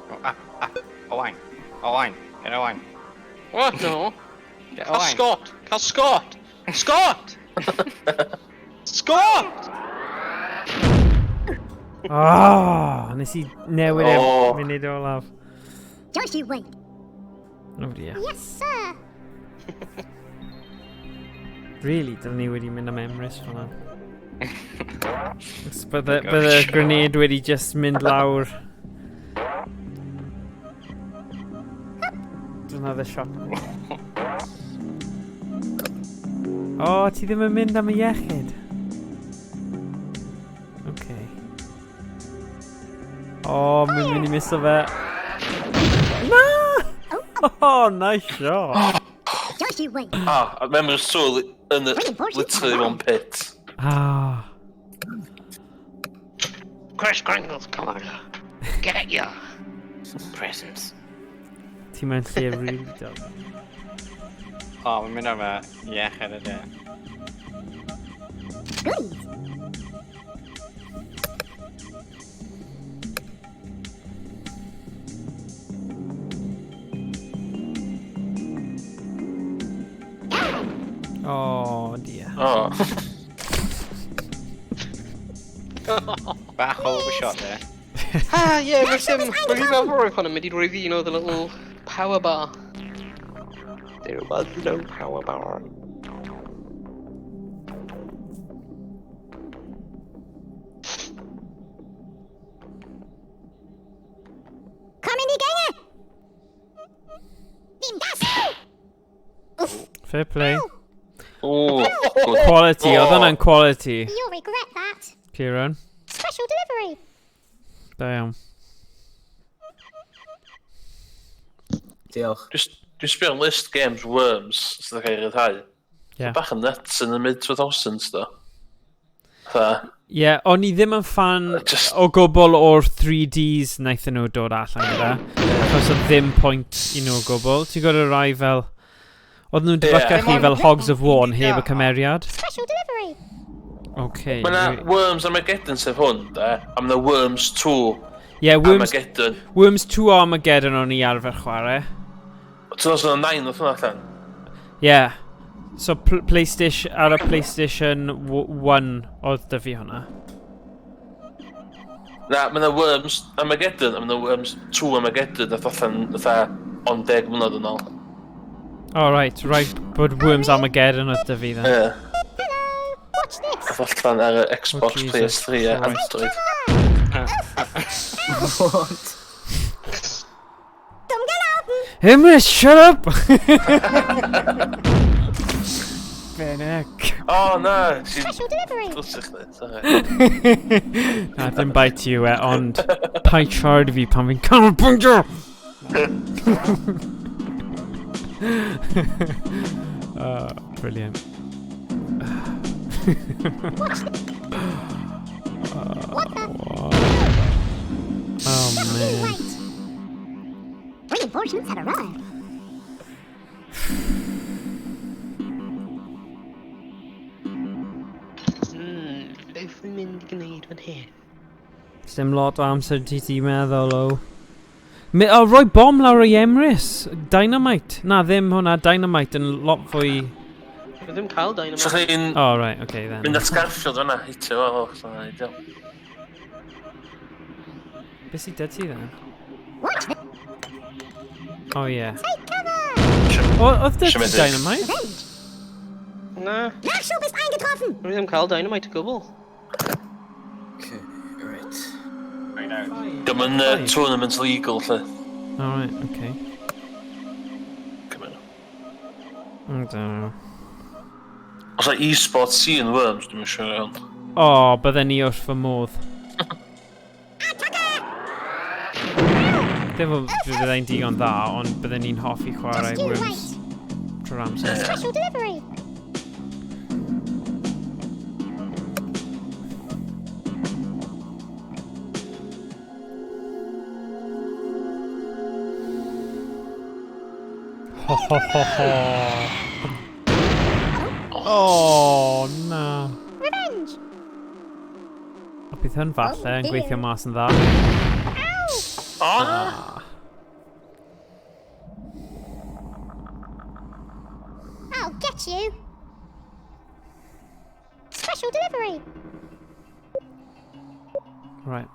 O, ah, ah, Owain. Owain. Get Owain. What? No. Get Cael Owain. Scott! Cael Scott! Scott! Scott! Oh, nes i newid e Oh. munud olaf. Just you wait. Oh dear. Yes, sir! Really, dylen ni wedi mynd am Emrys fan'na. Os Bydde grenade wedi just mynd lawr. Dyna the shot. O, oh, ti ddim yn mynd am y iechyd. Okay. O, oh, mae'n mynd i miso fe. Na! Oh, nice shot. Just you wait. Ah, a memory soul yn y, literally one pit. Ah. Chris Kringle's coming. Get ya! Presents. Ti mewn lle really dull. O, mae'n mynd am y iechyd ydy. Goodies! Oh, dear. Oh. Bach o overshot there. Ah, yeah, roedd dim... Roedd fi'n meddwl roedd hwn yn mynd i roi fi, you know, the little power bar. There was no power bar. Komm in die Gänge! Nimm das! Fair play. Oh, good. Quality, oedd hwnna'n quality. You'll regret that! Kieran, Special delivery! da iawn. Diolch. Dwi'n sbio ar list games Worms sydd yn cael ei ryddhau. Ie. Bach yn nuts yn y mid-2000s, do. Fatha, Ie, yeah, o'n i ddim yn fan Just- o gwbl o'r 3Ds wnaethon nhw dod allan gyda. Achos oedd ddim pwynt i nhw o gwbl. Ti'n gwybod y rai fel... Oedd nhw'n Ie. debycach chi fel Hogs of War yn heb y cymeriad. Special delivery! Okay. Mae yna Worms Armageddon sef hwn, de, a mae yna Worms 2 Ie, yeah, Worms, Armageddon. Worms 2 Armageddon o'n i arfer chwarae. 2009 oedd hwnna allan. Ie. Yeah. So PlayStation, ar y PlayStation 1 oedd dy fi hwnna. Na, mae yna Worms Armageddon, a mae yna Worms 2 Armageddon, nath allan, fatha, ond 10 mlynedd yn ôl. Oh, right, right, bod Worms Armageddon oedd dy fi then. Ie. Hello! Watch this! Nath allan ar y Xbox, Oh, Jesus PS3 a Christ. Android. What? Dumm gelaufen! Emrys, shut up! Benek. O, na! si- Special delivery! Dwysig chdi, sorry. Na, ddim bai ti yw e, ond pai siarad i fi pan fi'n canolbwyntio! Brilliant. What the? Oh Just you man. wait! Reinforcements have arrived. Beth fi'n mynd i gwneud fan hyn? Dim lot o amser ti ti meddwl o. O, roi bom lawr i Emrys. Dynamite. Na, ddim hwnna. Dynamite yn lot fwy... Fi ddim cael dynamite. So chdi'n Oh, right, okay then. mynd at Garfield fan'na, hitio fo, o, so na, ideal. Beth sydd 'da ti then? Watch this! Oh, yeah. Take cover! O, oedd 'da ti Siomedig. dynamite? Revenge! Na. Nachschub ist eingetroffen! Rwy ddim cael dynamite o gwbl. Okay, right. Dim yn tournament legal, lle. Alright, okay. Come on. I don't know. Os na e-sport scene Worms, dwi'n siŵr iawn. O, oh, bydden ni wrth fy modd. Ddim o fyddai'n digon dda, ond bydden ni'n hoffi chwarae Just you Worms trwy'r amser. Special delivery! Ho ho ho ho. Oh, na. Revenge! O, bydd hwn falle yn dear. gweithio mas yn dda. O! I'll get you! Special delivery! Right.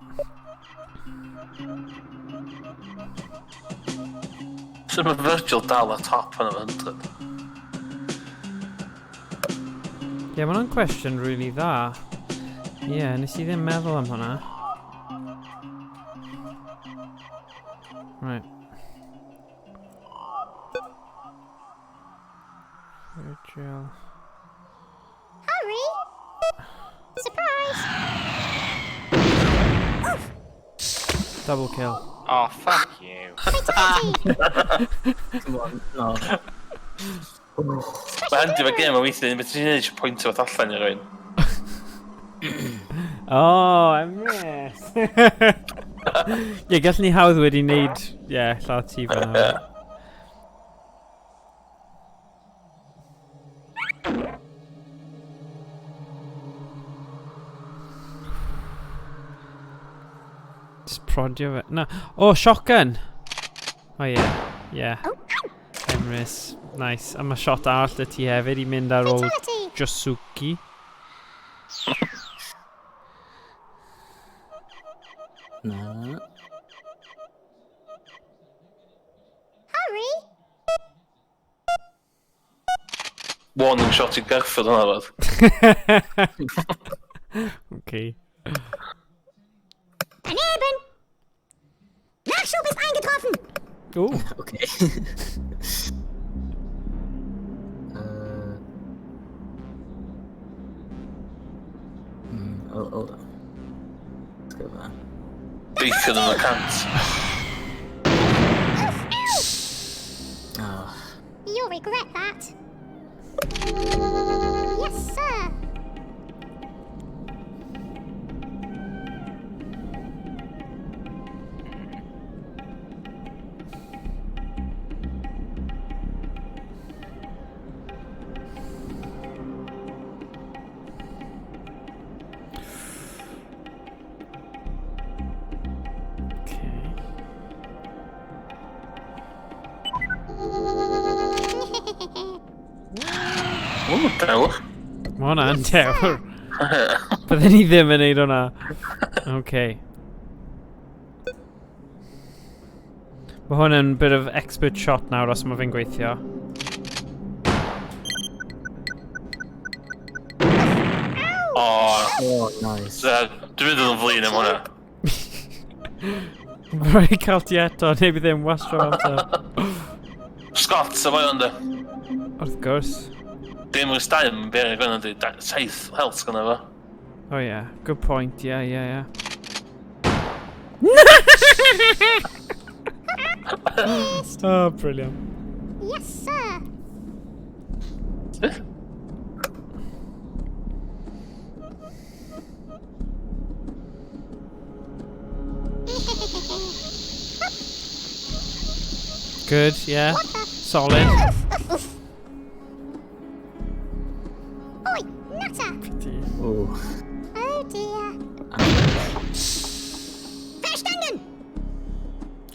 So mae Virgil dal ar top yn y 100. Ie, yeah, mae hwnna'n cwestiwn really dda. Ie, yeah, nes i ddim meddwl am hwnna. Right. Virgil. Hurry! Surprise! Double kill. Oh, fuck you. Fatality! Come on, no. Mae handi fe gêm o weithio, beth ti'n neud eisiau pwyntio fath allan i rywun. Oh, Emrys! Ie, gallwn ni hawdd wedi wneud, ie, yeah, lladd ti fan'na. Just prodio fe. Na. Oh, shotgun! Oh, yeah. Yeah. Emrys. Nice. A mae shot arall 'da ti hefyd i mynd ar ôl Fatality! Josuke. Na. Hurry! Warning shot i Garfield hwnna fod. Okay. Daneben! Nachschub ist eingetroffen! Oh. Okay. Oh, hold on. Let's go there. Bacon yn y cant. Oh. You'll regret that. Yes, sir. Okay. O, dewr. Mae hwnna'n dewr. Bydden ni ddim yn neud hwnna. Okay. Mae hwn yn bit of expert shot nawr os mae fe'n gweithio. O, Oh, nice. Dwi'n mynd yn flin am hwnna. Mae rhaid cael ti eto, neu bydd e'n wastraff amser. Scott, sa fo ynddo. Wrth gwrs. Dim ys dau yn berig yna, di. 7 health gynna fo. Oh yeah, good point, yeah. Oh, brilliant. Yes, sir. Good, yeah. Solid. Oi, nutter! Oh. Oh dear. Verstanden!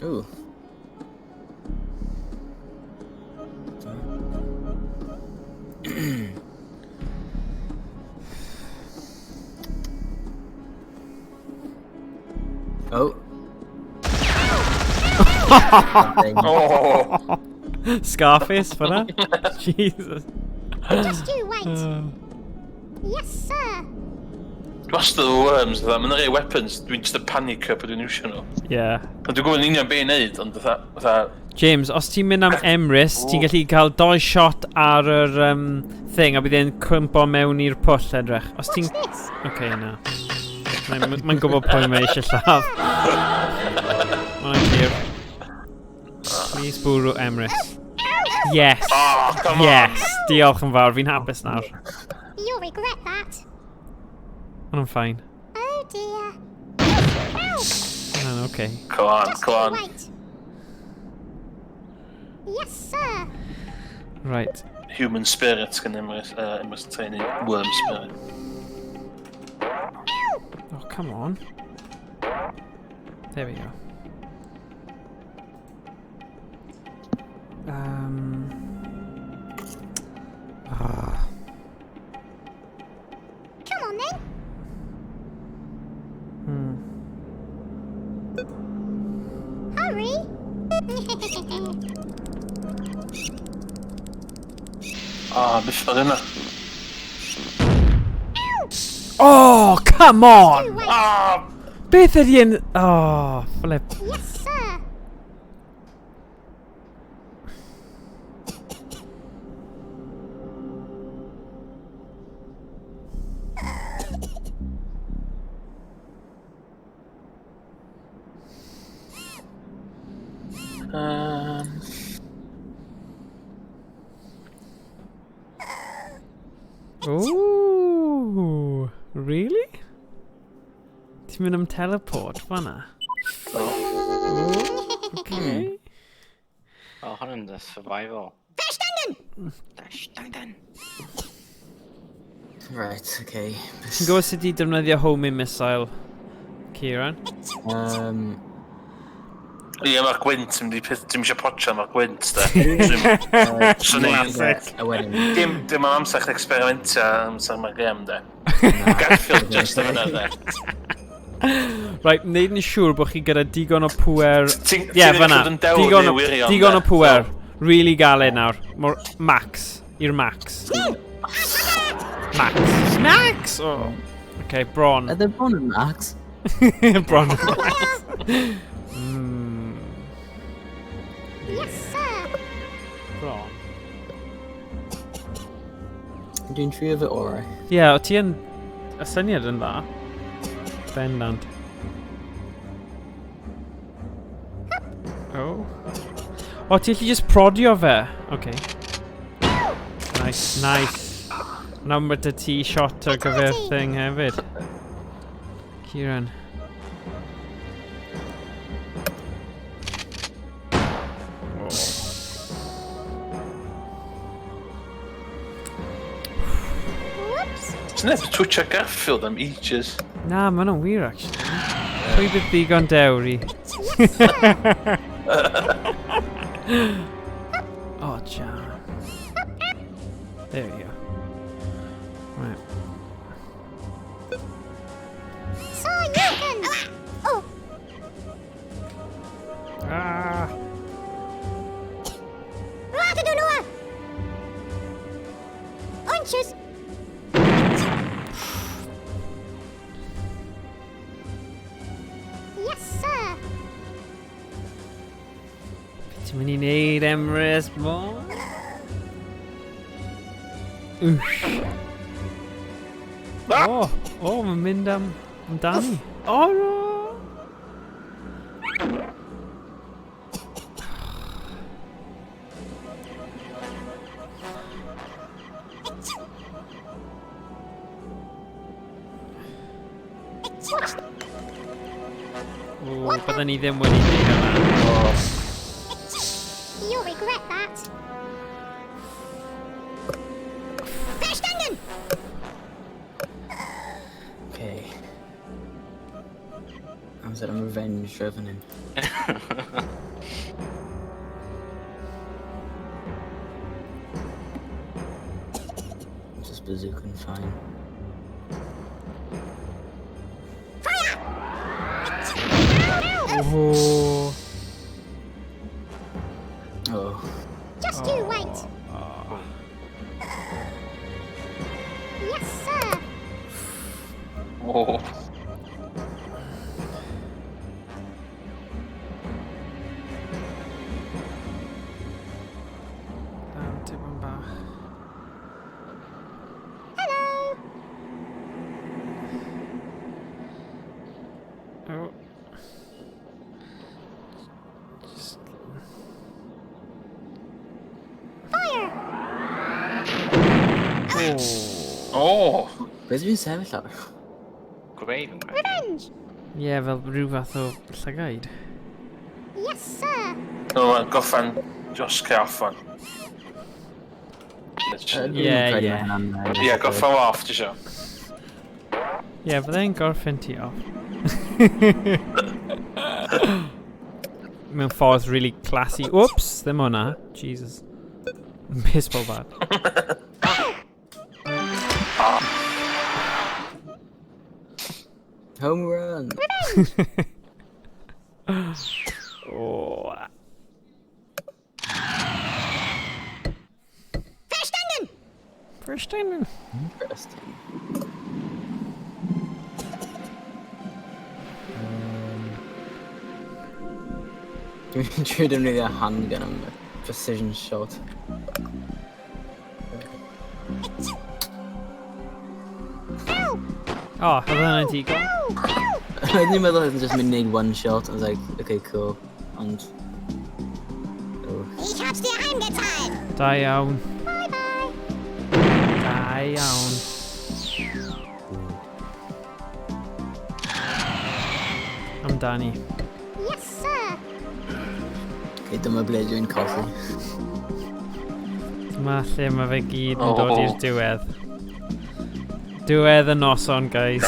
Ooh. Oh. Oh. Scarface fyna? Jesus. Just you wait. Yes, sir. Dwi wastad efo worms, fatha, mae'n rhai weapons, dwi'n just a panicio pan dwi'n iwsio nhw. Yeah. Ond dwi'n gwybod yn union be i wneud, ond fatha, fatha, James, os ti'n mynd am Emrys, ti'n gallu cael doi shot ar yr thing a bydd e'n cwympo mewn i'r pwll edrych. Os ti'n... Oce, na. Mae'n ma gwybod pwy mae eisiau lladd. Mae'n clir. Please bwrw Emrys. Yes. Oh, come on. Yes. Diolch yn fawr, fi'n hapus nawr. You'll regret that. Ond I'm fine. Oh dear. Ow! Mae'n okay. Come on, Just come you on. wait. Yes, sir. Right. Human spirit gan Emrys, Emrys Trainee, worm spirit. Oh, come on. There we go. Come on then. Hurry. Ah, oh, byth yna. Oh, come on! You wait. Ah, Beth ydi yn... Oh, flip. Yes, sir. Ooh, really? Ti'n mynd am teleport fan'na? Oh. Okay. Oh, hwn yn the survival. Verstanden! Verstanden! Right, okay. Ti'n gwybod sut i defnyddio homing missile, Kieran? Ie, mae'r gwynt yn mynd i peth... Ti'n eisiau potio, mae'r gwynt, de. So ni... Classic. A wedyn... Dim am amser chdi experimentio amser mae'r gêm, de. Garfield just yn fyna, de. Right, wneud yn siŵr bod chi gyda digon o pwer... Ti'n Ie, ti'n fan'na. edrych yn dewr Digon neu o, wirion, digon o de. pwer. Really galed nawr. Mor, max. I'r max. Max. Max! Oh. Okay, bron. Ydy bron yn max? Bron. Yes, sir. Bron. Dwi'n trio fy orau. Ie, yeah, o ti yn... Y syniad yn dda. Bendant. Oh. O, ti allu just prodio fe? Okay. Nice, nice. Nawr mae dy ti shot ar gyfer thing hefyd. Kieran. Whoops. Ti'n neb twtio Garfield am ages. Na, ma' hwnna'n wir, actually. Pwy bydd ddigon dewr i? Oh, jam. There we go. Right. Saw you. Oh. Ah! Ratadunua. Unches. Yes, sir. Beth ti'n mynd i wneud, Emrys, boy? Wff. Oh, oh, mae'n mynd am amdani. Oh, no! O, byddwn ni ddim wedi gwneud hwnna. You'll regret that. Verstanden! Okay. Amser am revenge driven in. Just bazooka and fine. Oh. Oh. Just you wait. Oh. Oh! Beth dwi'n sefyll ar? Grave yn credu. Revenge! Ie, yeah, fel rhyw fath o llygaid. Yes, sir! No, mae'n goffan Josca off fan. Ie, ie. Ie, goffan off, ti isio. Ie, yeah, byddai'n gorffen ti off. Mewn ffordd really classy. Whoops, ddim hwnna. Jesus. Baseball bat. Home run! Oh. Verstanden! Verstanden. Interesting. Dwi'n trio defnyddio handgun am y precision shot. Oh, oedd hwnna'n digon. Roeddwn i'n meddwl oedd yn just mynd i wneud one shot. I was like, okay, cool. Ond... Oh. Ich hab's dir heimgezahlt! Da iawn. Bye bye! Da iawn. Amdani. Yes, sir! Okay, dyma ble dwi'n colli. Dyma lle mae fe gyd yn dod i'r Oh. diwedd. Diwedd y noson, guys.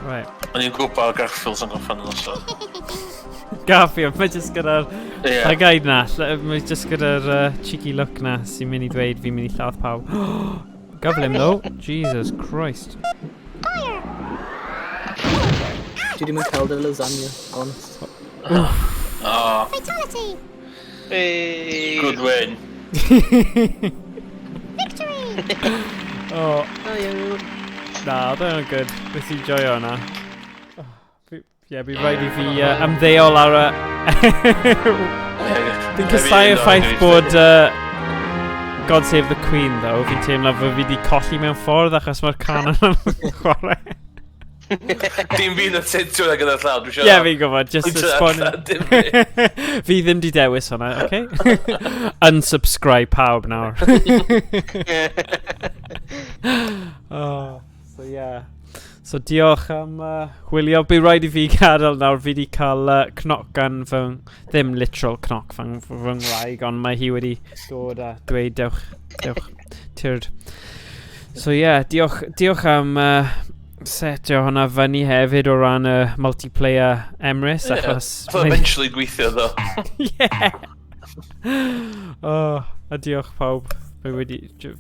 Right. O'n i'n gwybod Garfield sy'n goffan yn noson. Garfield, mae jyst gyda'r Ie. llygaid na. Mae jyst gyda'r cheeky look na sy'n mynd i ddweud fi'n mynd i lladd pawb. Gyflym, though. Jesus Christ. Dwi ddim yn cael dy lasagna, honest. Oh, Fatality! Hey! good win. Victory! Oh, Da iawn. na, oedd hwnna'n good. Nes i joio hwnna. Oh, Ie, bydd rhaid i fi ymddeol ar y... Fi'n casau y ffaith bod God Save the Queen, though. Fi'n teimlo fod fi wedi colli mewn ffordd achos mae'r can yna'n chwarae. Dim fi na tetio hwnna gyda llaw, dwi'n siarad. Ie, fi'n gwybod, just Dwi'n esbonio. siarad, dim fi. Fi ddim di dewis hwnna, okay? Unsubscribe pawb nawr. Oh, so yeah. So diolch am chwilio. Bydd rhaid i fi gadael nawr. Fi wedi cael cnoc gan fy... Ddim literal cnoc fy ngwraig, ond mae hi wedi dod a dweud dewch, dewch, tyrd. So yeah, diolch, diolch am setio hwnna fyny hefyd o ran y multiplayer Emrys, Ie, achos... Oedd eventually gweithio, ddo. Yeah! Oh, a diolch pawb. Mae wedi...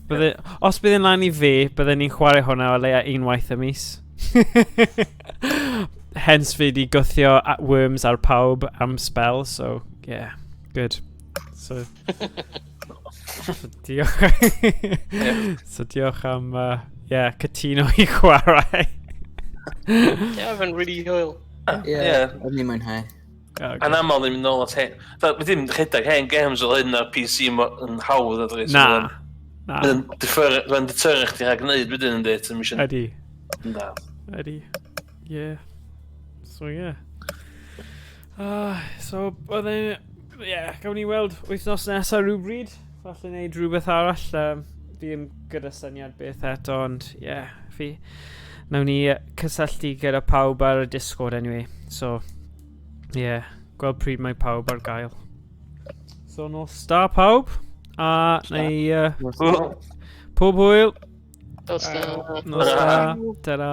Bydde, os bydd yn lan i fi, bydden ni'n chwarae hwnna o leia unwaith y mis. Hence fi di gwthio at Worms ar pawb am spell, so yeah, good. So diolch. So diolch am yeah, cytuno i chwarae. Yeah, fe'n really hwyl. Ie, Ie. oedd ni'n mwynhau. Oh, Yn aml ni'n mynd nôl at hen. Fel, Mae ddim rhedeg hen games fel hyn ar PC yn hawdd ydw i. Na. Na. Mae'n deter chdi rhag gwneud wedyn yn dweud. Ti'n Ydy. Na. Ydy. Yeah. So yeah. So, oedd e'n... Yeah, gawn ni weld wythnos nesaf rhywbryd. Falle wneud rhywbeth arall. Fi ddim gyda syniad beth eto, ond yeah, fi... Nawn ni cysylltu gyda pawb ar y Discord anyway. So, yeah, gweld pryd mae pawb ar gael. So, nos da pawb. A neu... Pob hwyl. Nos da. Nos da. Ta-da.